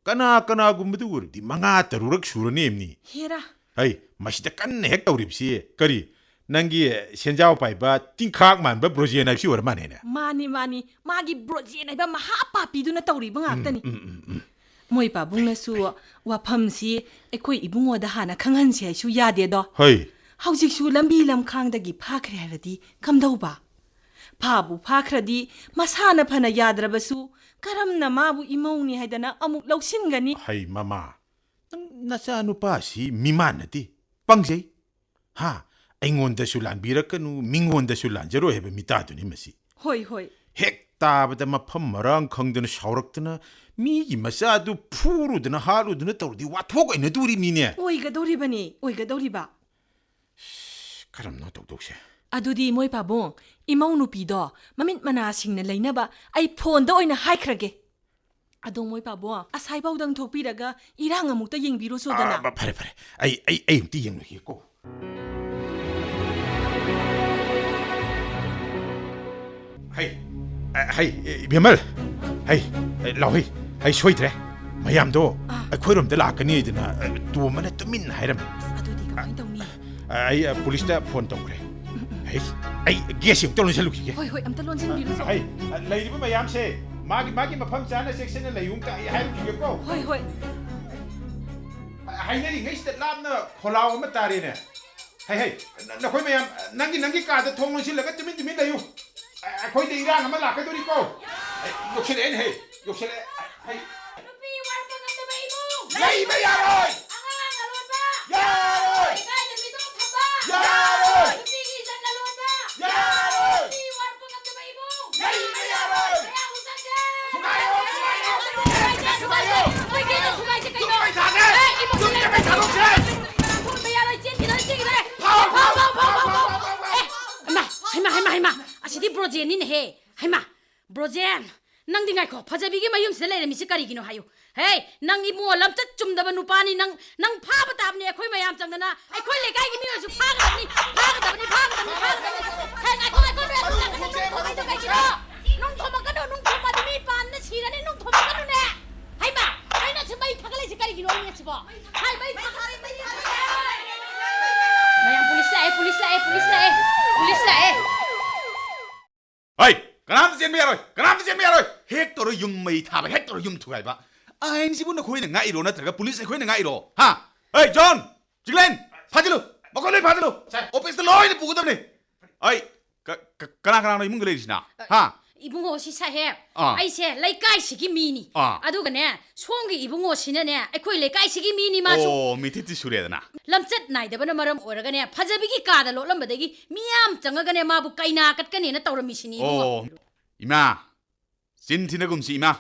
ꯀꯅꯥ ꯀꯅꯥꯒꯨꯝꯕꯗ ꯑꯣꯏꯔꯗꯤ ꯃꯉꯥ ꯇꯔꯨꯛꯔꯛ ꯁꯨꯔꯅꯦꯝꯅꯤ꯫ ꯍꯦꯔꯥ꯫ ꯍꯩ, ꯃꯁꯤꯗ ꯀꯟꯅ ꯍꯦꯛ ꯇꯧꯔꯤꯕꯁꯤ ꯀꯔꯤ? ꯅꯪꯒꯤ ꯁꯦꯟꯖꯥꯎ ꯄꯥꯏꯕ ꯇꯤꯡꯈꯥꯛ ꯃꯥꯟꯕ ꯕ꯭ꯔꯣꯖꯦꯟ ꯍꯥꯏꯕꯁꯤ ꯑꯣꯏꯔ ꯃꯥꯜꯂꯦꯅꯦ꯫ ꯃꯥꯅꯤ, ꯃꯥꯅꯤ꯫ ꯃꯥꯒꯤ ꯕ꯭ꯔꯣꯖꯦꯟ ꯍꯥꯏꯕ ꯃꯍꯥ ꯄꯥꯄꯤꯗꯨꯅ ꯇꯧꯔꯤꯕ ꯉꯥꯛꯇꯅꯤ꯫ ꯎꯝ, ꯎꯝ, ꯎꯝ, ꯎꯝ꯫ ꯃꯣꯏ ꯄꯥꯕꯨꯡꯅꯁꯨ ꯋꯥꯐꯝꯁꯤ ꯑꯩꯈꯣꯏ ꯏꯕꯨꯡꯉꯣꯗ ꯍꯥꯟꯅ ꯈꯪꯍꯟꯁꯤ ꯍꯥꯏꯁꯨ ꯌꯥꯗꯦꯗꯣ꯫ ꯍꯩ꯫ ꯍꯧꯖꯤꯛꯁꯨ ꯂꯝꯕꯤ ꯂꯝꯈꯥꯡꯗꯒꯤ ꯐꯥꯈ꯭ꯔꯦ ꯍꯥꯏꯔꯗꯤ ꯀꯝꯗꯧꯕ? ꯐꯥꯕꯨ ꯐꯥꯈ꯭ꯔꯗꯤ ꯃꯁꯥꯅ ꯐꯅ ꯌꯥꯗ꯭ꯔꯕꯁꯨ ꯀꯔꯝꯅ ꯃꯥꯕꯨ ꯏꯃꯧꯅꯤ ꯍꯥꯏꯗꯅ ꯑꯃꯨꯛ ꯂꯧꯁꯤꯟꯒꯅꯤ? ꯍꯩ ꯃꯃꯥ, ꯅꯪ ꯅꯆꯥꯅꯨꯄꯥꯁꯤ ꯃꯤꯃꯥꯟ ꯅꯠꯇꯦ, ꯄꯪꯖꯩ꯫ ꯍꯥ? ꯑꯩꯉꯣꯟꯗꯁꯨ ꯂꯥꯟꯕꯤꯔꯛꯀꯅꯨ, ꯃꯤꯉꯣꯟꯗꯁꯨ ꯂꯥꯟꯖꯔꯣꯏ ꯍꯥꯏꯕ ꯃꯤꯇꯥꯗꯨꯅꯤ ꯃꯁꯤ꯫ ꯍꯣꯏ, ꯍꯣꯏ꯫ ꯍꯦꯛ ꯇꯥꯕꯗ ꯃꯐꯝ ꯃꯔꯥꯡ ꯈꯪꯗꯅ ꯁꯥꯎꯔꯛꯇꯅ ꯃꯤꯒꯤ ꯃꯆꯥꯗꯨ ꯐꯨꯔꯨꯗꯅ ꯍꯥꯠꯂꯨꯗꯅ ꯇꯧꯔꯗꯤ ꯋꯥꯊꯣꯛ ꯑꯣꯏꯅꯗꯣꯔꯤꯕꯅꯤꯅꯦ꯫ ꯑꯣꯏꯒꯗꯧꯔꯤꯕꯅꯤ, ꯑꯣꯏꯒꯗꯧꯔꯤꯕ꯫ ꯀꯔꯝꯅꯣ ꯇꯧꯗꯧꯁꯦ? ꯑꯗꯨꯗꯤ ꯃꯣꯏ ꯄꯥꯕꯨꯡ, ꯏꯃꯧ ꯅꯨꯄꯤꯗꯣ ꯃꯃꯤꯠ ꯃꯅꯥꯁꯤꯡꯅ ꯂꯩꯅꯕ ꯑꯩ ꯐꯣꯟꯗ ꯑꯣꯏꯅ ꯍꯥꯏꯈ꯭ꯔꯒꯦ꯫ ꯑꯗꯣ ꯃꯣꯏ ꯄꯥꯕꯨꯡ, ꯑꯁꯥꯏꯐꯥꯎꯗꯪ ꯊꯣꯛꯄꯤꯔꯒ ꯏꯔꯥꯡ ꯑꯃꯨꯛꯇ ꯌꯦꯡꯕꯤꯔꯨꯆꯣꯗꯅ꯫ ꯑꯥ, ꯐꯔꯦ, ꯐꯔꯦ꯫ ꯑꯩ, ꯑꯩ, ꯑꯩ ꯑꯃꯨꯛꯇ ꯌꯦꯡꯂꯨꯈꯤꯒꯦꯀꯣ꯫ ꯍꯩ, ꯑ, ꯍꯩ, ꯏꯕꯦꯝꯃꯜ, ꯍꯩ, ꯂꯥꯎ, ꯍꯩ, ꯍꯩ, ꯁꯣꯏꯗ꯭ꯔꯦ꯫ ꯃꯌꯥꯝꯗꯣ ꯑꯥ꯫ ꯑꯩꯈꯣꯏꯔꯣꯝꯗ ꯂꯥꯛꯀꯅꯤꯗꯅ, ꯑ, ꯇꯣꯝꯕꯅ ꯇꯨꯃꯤꯟꯅ ꯍꯥꯏꯔꯝꯃꯤ꯫ ꯑꯁ, ꯑꯗꯨꯗꯤ ꯀꯃꯥꯏꯅ ꯇꯧꯅꯤ? ꯑ, ꯑꯩ, ꯑ, ꯄꯨꯂꯤꯁꯇ ꯐꯣꯟ ꯇꯧꯈ꯭ꯔꯦ꯫ ꯎꯝ, ꯎꯝ꯫ ꯍꯩ, ꯑꯩ ꯒꯦꯁ ꯑꯃꯨꯛꯇ ꯂꯣꯟꯁꯤꯜꯂꯨꯈꯤꯒꯦ꯫ ꯍꯣꯏ, ꯍꯣꯏ, ꯑꯝꯇ ꯂꯣꯟꯁꯤꯟꯕꯤꯔꯨꯆꯣ꯫ ꯍꯩ, ꯑ, ꯂꯩꯔꯤꯕ ꯃꯌꯥꯝꯁꯦ ꯃꯥꯒꯤ, ꯃꯥꯒꯤ ꯃꯐꯝ ꯆꯥꯅ ꯆꯦꯛꯁꯤꯟꯅ ꯂꯩꯌꯨ ꯑꯝꯇ ꯑꯩ ꯍꯥꯏꯔꯨꯈꯤꯒꯦꯀꯣ꯫ ꯍꯣꯏ, ꯍꯣꯏ꯫ ꯍꯥꯏꯅꯔꯤꯉꯩꯁꯤꯗ ꯂꯥꯞꯅ ꯈꯣꯜꯂꯥꯎ ꯑꯃ ꯇꯥꯔꯦꯅꯦ꯫ ꯍꯩ, ꯍꯩ, ꯅ-, ꯅꯈꯣꯏ ꯃꯌꯥꯝ, ꯅꯪꯒꯤ, ꯅꯪꯒꯤ ꯀꯥꯗ ꯊꯣꯡ ꯂꯣꯟꯁꯤꯜꯂꯒ ꯇꯨꯃꯤꯟ ꯇꯨꯃꯤꯟ ꯂꯩꯌꯨ꯫ ꯑ-, ꯑꯩꯈꯣꯏꯗ ꯏꯔꯥꯡ ꯑꯃ ꯂꯥꯛꯀꯗꯧꯔꯤꯀꯣ꯫ ꯑꯦ, ꯌꯧꯁꯤꯜꯂꯛꯑꯦꯅꯦ, ꯍꯩ, ꯌꯧꯁꯤꯜꯂꯛꯑꯦ꯫ ꯍꯩ꯫ ꯅꯨꯄꯤ ꯋꯥꯠꯄ ꯉꯝꯗꯕ ꯏꯃꯨꯡ꯫ ꯂꯩꯕ ꯌꯥꯔꯣꯏ꯫ ꯑꯉꯥꯡ ꯑꯂꯣꯟꯕ꯫ ꯌꯥꯔꯣꯏ꯫ ꯂꯩꯀꯥꯏꯗ ꯃꯤꯇꯣꯞ ꯊꯝꯕ꯫ ꯌꯥꯔꯣꯏ꯫ ꯅꯨꯄꯤꯒꯤ ꯏꯖꯠ ꯂꯂꯣꯟꯕ꯫ ꯌꯥꯔꯣꯏ꯫ ꯅꯨꯄꯤ ꯋꯥꯠꯄ ꯉꯝꯗꯕ ꯏꯃꯨꯡ꯫ ꯂꯩꯕ ꯌꯥꯔꯣꯏ꯫ ꯃꯌꯥꯝ ꯊꯨꯒꯥꯏꯌꯣ, ꯊꯨꯒꯥꯏꯌꯣ, ꯊꯨꯒꯥꯏꯌꯣ꯫ ꯊꯨꯒꯥꯏꯁꯦ, ꯊꯨꯒꯥꯏꯁꯦ, ꯊꯨꯒꯥꯏꯁꯦ ꯀꯩꯅꯣ? ꯌꯨꯝ ꯃꯩ ꯊꯥꯗꯣꯛꯁꯦ! ꯑꯦ, ꯏꯃꯨꯡꯁꯦ ꯌꯨꯝꯁꯦ ꯃꯩ ꯊꯥꯗꯣꯛꯁꯦ! ꯊꯣꯡꯕ ꯌꯥꯔꯣꯏ, ꯆꯦꯟꯈꯤꯗꯣꯏ, ꯆꯦꯟꯈꯤꯗꯣꯏ꯫ ꯐꯥꯎ, ꯐꯥꯎ, ꯐꯥꯎ, ꯐꯥꯎ, ꯐꯥꯎ, ꯐꯥꯎ, ꯐꯥꯎ, ꯐꯥꯎ꯫ ꯑꯦ, ꯍꯩꯃꯥ, ꯍꯩꯃꯥ, ꯍꯩꯃꯥ, ꯍꯩꯃꯥ, ꯑꯁꯤꯗꯤ ꯕ꯭ꯔꯣꯖꯦꯟꯅꯤꯅꯦꯍꯦ꯫ ꯍꯩꯃꯥ, ꯕ꯭ꯔꯣꯖꯦꯟ, ꯅꯪꯗꯤ ꯉꯥꯏꯈꯣ, ꯐꯖꯕꯤꯒꯤ ꯃꯌꯨꯝꯁꯤꯗ ꯂꯩꯔꯝꯃꯤꯁꯤ ꯀꯔꯤꯒꯤꯅꯣ ꯍꯥꯏꯌꯨ꯫ ꯍꯦ, ꯅꯪ ꯏꯕꯨꯡꯉꯣ ꯂꯝꯆꯠ ꯆꯨꯝꯗꯕ ꯅꯨꯄꯥꯅꯤ, ꯅꯪ, ꯅꯪ ꯐꯥꯕ ꯇꯥꯕꯅꯤ, ꯑꯩꯈꯣꯏ ꯃꯌꯥꯝ ꯆꯪꯗꯅ, ꯑꯩꯈꯣꯏ ꯂꯩꯀꯥꯏꯒꯤ ꯃꯤ ꯑꯣꯏꯔꯁꯨ ꯐꯥꯒꯗꯕꯅꯤ, ꯐꯥꯒꯗꯕꯅꯤ, ꯐꯥꯒꯗꯕꯅꯤ, ꯐꯥꯒꯗꯕꯅꯤ꯫ ꯍꯦ, ꯉꯥꯏꯈꯣ, ꯉꯥꯏꯈꯣ, ꯅꯣꯏ ꯊꯣꯝꯃꯛꯀꯅꯨ, ꯅꯣꯏ ꯊꯣꯝꯃꯛꯀꯅꯨ, ꯀꯩꯒꯤꯅꯣ? ꯅꯨꯡ ꯊꯣꯝꯃꯛꯀꯅꯨ, ꯅꯨꯡ ꯊꯣꯝꯃꯗꯤ ꯃꯤ ꯄꯥꯟꯅ ꯁꯤꯔꯅꯤ, ꯅꯨꯡ ꯊꯣꯝꯃꯛꯀꯅꯨꯅꯦ꯫ ꯍꯩꯃꯥ, ꯀꯩꯅꯣ ꯁꯤ ꯃꯩ ꯊꯥꯒꯠꯂꯛꯏꯁꯦ ꯀꯔꯤꯒꯤꯅꯣ ꯍꯥꯏꯅꯤꯡꯉꯦ ꯁꯤꯕꯣ? ꯍꯥꯏ, ꯃꯩ ꯊꯥꯒꯠꯂꯛꯑꯦ, ꯃꯩ ꯊꯥꯒꯠꯂꯛꯑꯦ꯫ ꯃꯌꯥꯝ ꯄꯨꯂꯤꯁ ꯂꯥꯛꯑꯦ, ꯄꯨꯂꯤꯁ ꯂꯥꯛꯑꯦ, ꯄꯨꯂꯤꯁ ꯂꯥꯛꯑꯦ, ꯄꯨꯂꯤꯁ ꯂꯥꯛꯑꯦ꯫ ꯍꯩ, ꯀꯅꯥꯝꯇ ꯆꯦꯟꯕ ꯌꯥꯔꯣꯏ, ꯀꯅꯥꯝꯇ ꯆꯦꯟꯕ ꯌꯥꯔꯣꯏ꯫ ꯍꯦꯛ ꯇꯧꯔ ꯌꯨꯝ ꯃꯩ ꯊꯥꯕ, ꯍꯦꯛ ꯇꯧꯔ ꯌꯨꯝ ꯊꯨꯒꯥꯏꯕ꯫ ꯑꯥꯏꯟꯁꯤꯕꯨ ꯅꯈꯣꯏꯅ ꯉꯥꯛꯏꯔꯣ ꯅꯠꯇ꯭ꯔꯒ ꯄꯨꯂꯤꯁ ꯑꯩꯈꯣꯏꯅ ꯉꯥꯛꯏꯔꯣ? ꯍꯥ? ꯍꯩ, ꯖꯣꯟ! ꯆꯤꯛꯂꯦꯟ! ꯐꯥꯖꯤꯜꯂꯨ! ꯃꯈꯣꯏ ꯂꯣꯏ ꯐꯥꯖꯤꯜꯂꯨ! ꯁꯥꯔ꯫ ꯑꯣꯐꯤꯁꯇ ꯂꯣꯏꯅ ꯄꯨꯒꯗꯕꯅꯤ! ꯑꯩ, ꯀ-, ꯀ-, ꯀꯅꯥ ꯀꯅꯥꯅꯣ ꯏꯃꯨꯡꯗ ꯂꯩꯔꯤꯁꯤꯅ? ꯍꯥ? ꯏꯕꯨꯡꯉꯣ, ꯁꯤ ꯁꯥꯍꯦꯕ, ꯑꯥ꯫ ꯑꯩꯁꯦ ꯂꯩꯀꯥꯏꯁꯤꯒꯤ ꯃꯤꯅꯤ꯫ ꯑꯥ꯫ ꯑꯗꯨꯒꯅꯦ, ꯁꯣꯝꯒꯤ ꯏꯕꯨꯡꯉꯣꯁꯤꯅꯅꯦ, ꯑꯩꯈꯣꯏ ꯂꯩꯀꯥꯏꯁꯤꯒꯤ ꯃꯤꯅꯤ ꯃꯥꯁꯨ꯫ ꯑꯣ, ꯃꯤꯊꯤꯠꯇꯤ ꯁꯨꯔꯦꯗꯅ꯫ ꯂꯝꯆꯠ ꯅꯥꯏꯗꯕꯅ ꯃꯔꯝ ꯑꯣꯏꯔꯒꯅꯦ, ꯐꯖꯕꯤꯒꯤ ꯀꯥꯗ ꯂꯣꯠꯂꯝꯕꯗꯒꯤ ꯃꯤꯌꯥꯝ ꯆꯪꯉꯒꯅꯦ, ꯃꯥꯕꯨ ꯀꯩꯅꯥ ꯀꯠꯀꯅꯦꯅ ꯇꯧꯔꯝꯃꯤꯁꯤꯅꯤ, ꯏꯕꯨꯡꯉꯣ꯫ ꯑꯣ, ꯏꯃꯥ, ꯆꯤꯟ ꯊꯤꯅꯒꯨꯝꯁꯤ, ꯏꯃꯥ꯫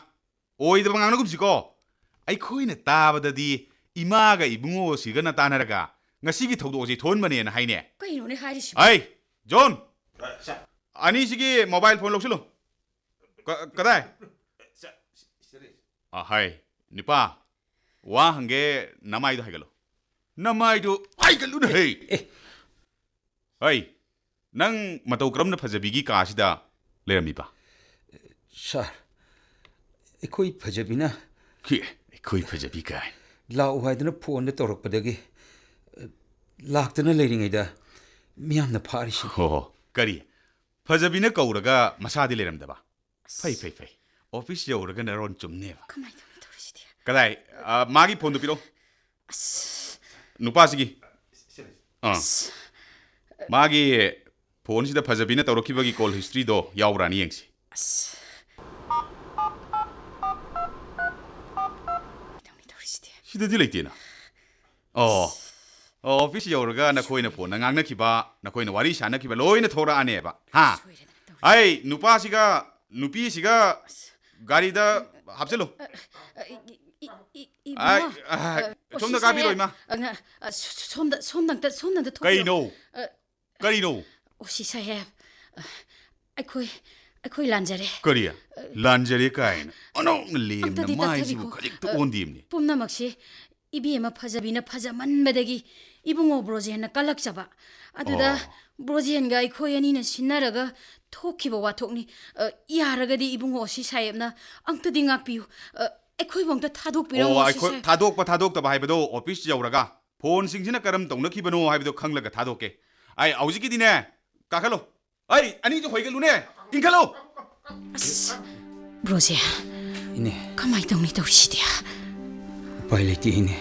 ꯑꯣꯏꯗꯕ ꯉꯥꯡꯅꯒꯨꯝꯁꯤꯀꯣ꯫ ꯑꯩꯈꯣꯏꯅ ꯇꯥꯕꯗꯗꯤ ꯏꯃꯥꯒ ꯏꯕꯨꯡꯉꯣꯁꯤꯒꯅ ꯇꯥꯟꯅꯔꯒ ꯉꯁꯤꯒꯤ ꯊꯧꯗꯣꯛ ꯑꯁꯤ ꯊꯣꯛꯍꯟꯕꯅꯦꯅ ꯍꯥꯏꯅꯦ꯫ ꯀꯩꯅꯣꯅꯦ ꯍꯥꯏꯔꯤꯁꯤꯕꯣ? ꯑꯩ, ꯖꯣꯟ! ꯑ, ꯁꯥꯔ꯫ ꯑꯅꯤꯁꯤꯒꯤ ꯃꯣꯕꯥꯏꯜ ꯐꯣꯟ ꯂꯧꯁꯤꯜꯂꯨ꯫ ꯀ-, ꯀꯗꯥꯏ? ꯁꯥꯔ, ꯁꯤ-, ꯁꯤꯗ ꯂꯩ꯫ ꯑ, ꯍꯥꯏ, ꯅꯨꯄꯥ, ꯋꯥ ꯍꯪꯒꯦ, ꯅꯃꯥꯏꯗꯣ ꯍꯥꯏꯒꯠꯂꯨ꯫ ꯅꯃꯥꯏꯗꯣ ꯍꯥꯏꯒꯠꯂꯨꯅꯦ, ꯍꯦ! ꯑꯦ, ꯍꯩ, ꯅꯪ ꯃꯇꯧ ꯀꯔꯝꯅ ꯐꯖꯕꯤꯒꯤ ꯀꯥꯁꯤꯗ ꯂꯩꯔꯝꯃꯤꯕ? ꯁꯥꯔ, ꯑꯩꯈꯣꯏ ꯐꯖꯕꯤꯅ ꯈꯤ, ꯑꯩꯈꯣꯏ ꯐꯖꯕꯤ ꯀꯥꯏ? ꯂꯥꯛꯎ ꯍꯥꯏꯗꯨꯅ ꯐꯣꯟꯗ ꯇꯧꯔꯛꯄꯗꯒꯤ, ꯑ, ꯂꯥꯛꯇꯅ ꯂꯩꯔꯤꯉꯩꯗ ꯃꯤꯌꯥꯝꯅ ꯐꯥꯔꯤꯁꯤꯅꯤ꯫ ꯍꯣ ꯍꯣ, ꯀꯔꯤ? ꯐꯖꯕꯤꯅ ꯀꯧꯔꯒ ꯃꯁꯥꯗꯤ ꯂꯩꯔꯝꯗꯕ? ꯐꯩ, ꯐꯩ, ꯐꯩ꯫ ꯑꯣꯐꯤꯁ ꯌꯧꯔꯒ ꯅꯔꯣꯟ ꯆꯨꯝꯅꯦꯕ꯫ ꯀꯃꯥꯏꯅ ꯇꯧꯅꯤ ꯇꯧꯔꯤꯁꯤꯗꯤ? ꯀꯗꯥꯏ? ꯑ, ꯃꯥꯒꯤ ꯐꯣꯟꯗꯨ ꯄꯤꯔꯛꯑꯣ꯫ ꯑꯁ꯫ ꯅꯨꯄꯥꯁꯤꯒꯤ꯫ ꯑꯥ꯫ ꯑꯁ꯫ ꯃꯥꯒꯤ ꯐꯣꯟꯁꯤꯗ ꯐꯖꯕꯤꯅ ꯇꯧꯔꯛꯈꯤꯕꯒꯤ ꯀꯣꯜ ꯍꯤꯁꯇ꯭ꯔꯤꯗꯣ ꯌꯥꯎꯕ꯭ꯔꯥꯅ ꯌꯦꯡꯁꯤ꯫ ꯑꯁ꯫ ꯀꯃꯥꯏꯅ ꯇꯧꯅꯤ ꯇꯧꯔꯤꯁꯤꯗꯤ? ꯁꯤꯗꯗꯤ ꯂꯩꯇꯦꯅ꯫ ꯑꯣ꯫ ꯑꯣ, ꯑꯣꯐꯤꯁ ꯌꯧꯔꯒ ꯅꯈꯣꯏꯅ ꯐꯣꯟꯗ ꯉꯥꯡꯅꯈꯤꯕ, ꯅꯈꯣꯏꯅ ꯋꯥꯔꯤ ꯁꯥꯟꯅꯈꯤꯕ ꯂꯣꯏꯅ ꯊꯣꯔꯛꯑꯅꯦꯕ꯫ ꯍꯥ? ꯁꯣꯏꯔꯦꯗꯅ ꯇꯧꯔꯤꯁꯦ꯫ ꯑꯩ ꯅꯨꯄꯥꯁꯤꯒ ꯅꯨꯄꯤꯁꯤꯒ ꯒꯥꯔꯤꯗ ꯍꯥꯞꯆꯤꯜꯂꯨ꯫ ꯑ, ꯑ, ꯏ-, ꯏ-, ꯏ-, ꯏ-, ꯑꯥꯏ, ꯏꯕꯨꯡꯉꯣ, ꯑꯥꯏ, ꯑ, ꯁꯣꯝꯗ ꯁꯤ ꯀꯥꯕꯤꯔꯣ, ꯁꯥꯍꯦꯕ, ꯏꯃꯥ꯫ ꯑ, ꯉ-, ꯑ, ꯁꯣ-, ꯁꯣ-, ꯁꯣꯝꯗ, ꯁꯣꯝꯗ, ꯁꯣꯝꯗ ꯑꯝꯇ ꯊꯣꯛꯄꯤꯔꯣ꯫ ꯀꯩꯅꯣ? ꯑ, ꯀꯔꯤꯅꯣ? ꯑꯣ, ꯁꯤ ꯁꯥꯍꯦꯕ, ꯑ, ꯑꯩꯈꯣꯏ, ꯑꯩꯈꯣꯏ ꯂꯥꯟꯖꯔꯦ꯫ ꯀꯔꯤ? ꯂꯥꯟꯖꯔꯦ ꯀꯥꯏꯅ? ꯑꯣꯟꯊꯣꯛꯅ ꯂꯦꯝꯅ ꯑꯝꯇꯗꯤ ꯃꯥꯏꯁꯤꯕꯨ ꯇꯞꯊꯕꯤꯈꯣ꯫ ꯈꯖꯤꯛꯇ ꯑ, ꯑꯣꯟꯗꯦꯝꯅꯦ꯫ ꯄꯨꯝꯅꯃꯛꯁꯦ ꯏꯕꯦꯝꯃ ꯐꯖꯕꯤꯅ ꯐꯖꯃꯟꯕꯗꯒꯤ ꯏꯕꯨꯡꯉꯣ ꯕ꯭ꯔꯣꯖꯦꯟꯅ ꯀꯜꯂꯛꯆꯕ꯫ ꯑꯗꯨꯗ ꯑꯣ꯫ ꯕ꯭ꯔꯣꯖꯦꯟꯒ ꯑꯩꯈꯣꯏ ꯑꯅꯤꯅ ꯁꯤꯟꯅꯔꯒ ꯊꯣꯛꯈꯤꯕ ꯋꯥꯊꯣꯛꯅꯤ꯫ ꯑ, ꯌꯥꯔꯒꯗꯤ ꯏꯕꯨꯡꯉꯣ ꯑꯁꯤ ꯁꯥꯍꯦꯕꯅ ꯑꯝꯇꯗꯤ ꯉꯥꯛꯄꯤꯌꯨ꯫ ꯑ, ꯑꯩꯈꯣꯏꯕꯨ ꯑꯝꯇ ꯊꯥꯗꯣꯛꯄꯤꯔꯝꯃꯣ ꯑꯣ, ꯑꯁꯤ ꯑꯩꯈꯣꯏ ꯁꯥꯍꯦꯕ꯫ ꯊꯥꯗꯣꯛꯄ ꯊꯥꯗꯣꯛꯇꯕ ꯍꯥꯏꯕꯗꯣ ꯑꯣꯐꯤꯁ ꯌꯧꯔꯒ ꯐꯣꯟꯁꯤꯡꯁꯤꯅ ꯀꯔꯝ ꯇꯧꯅꯈꯤꯕꯅꯣ ꯍꯥꯏꯕꯗꯣ ꯈꯪꯂꯒ ꯊꯥꯗꯣꯛꯀꯦ꯫ ꯑꯩ ꯍꯧꯖꯤꯛꯀꯤꯗꯤꯅꯦ, ꯀꯥꯈꯠꯂꯣ꯫ ꯑꯩ ꯑꯅꯤꯗꯨ ꯍꯣꯏꯒꯠꯂꯨꯅꯦ, ꯏꯟꯈꯠꯂꯣ꯫ ꯑꯁ, ꯕ꯭ꯔꯣꯖꯦꯟ꯫ ꯏꯅꯦ꯫ ꯀꯃꯥꯏ ꯇꯧꯅꯤ ꯇꯧꯔꯤꯁꯤꯗꯤ? ꯎꯄꯥꯏ ꯂꯩꯇꯦ, ꯏꯅꯦ꯫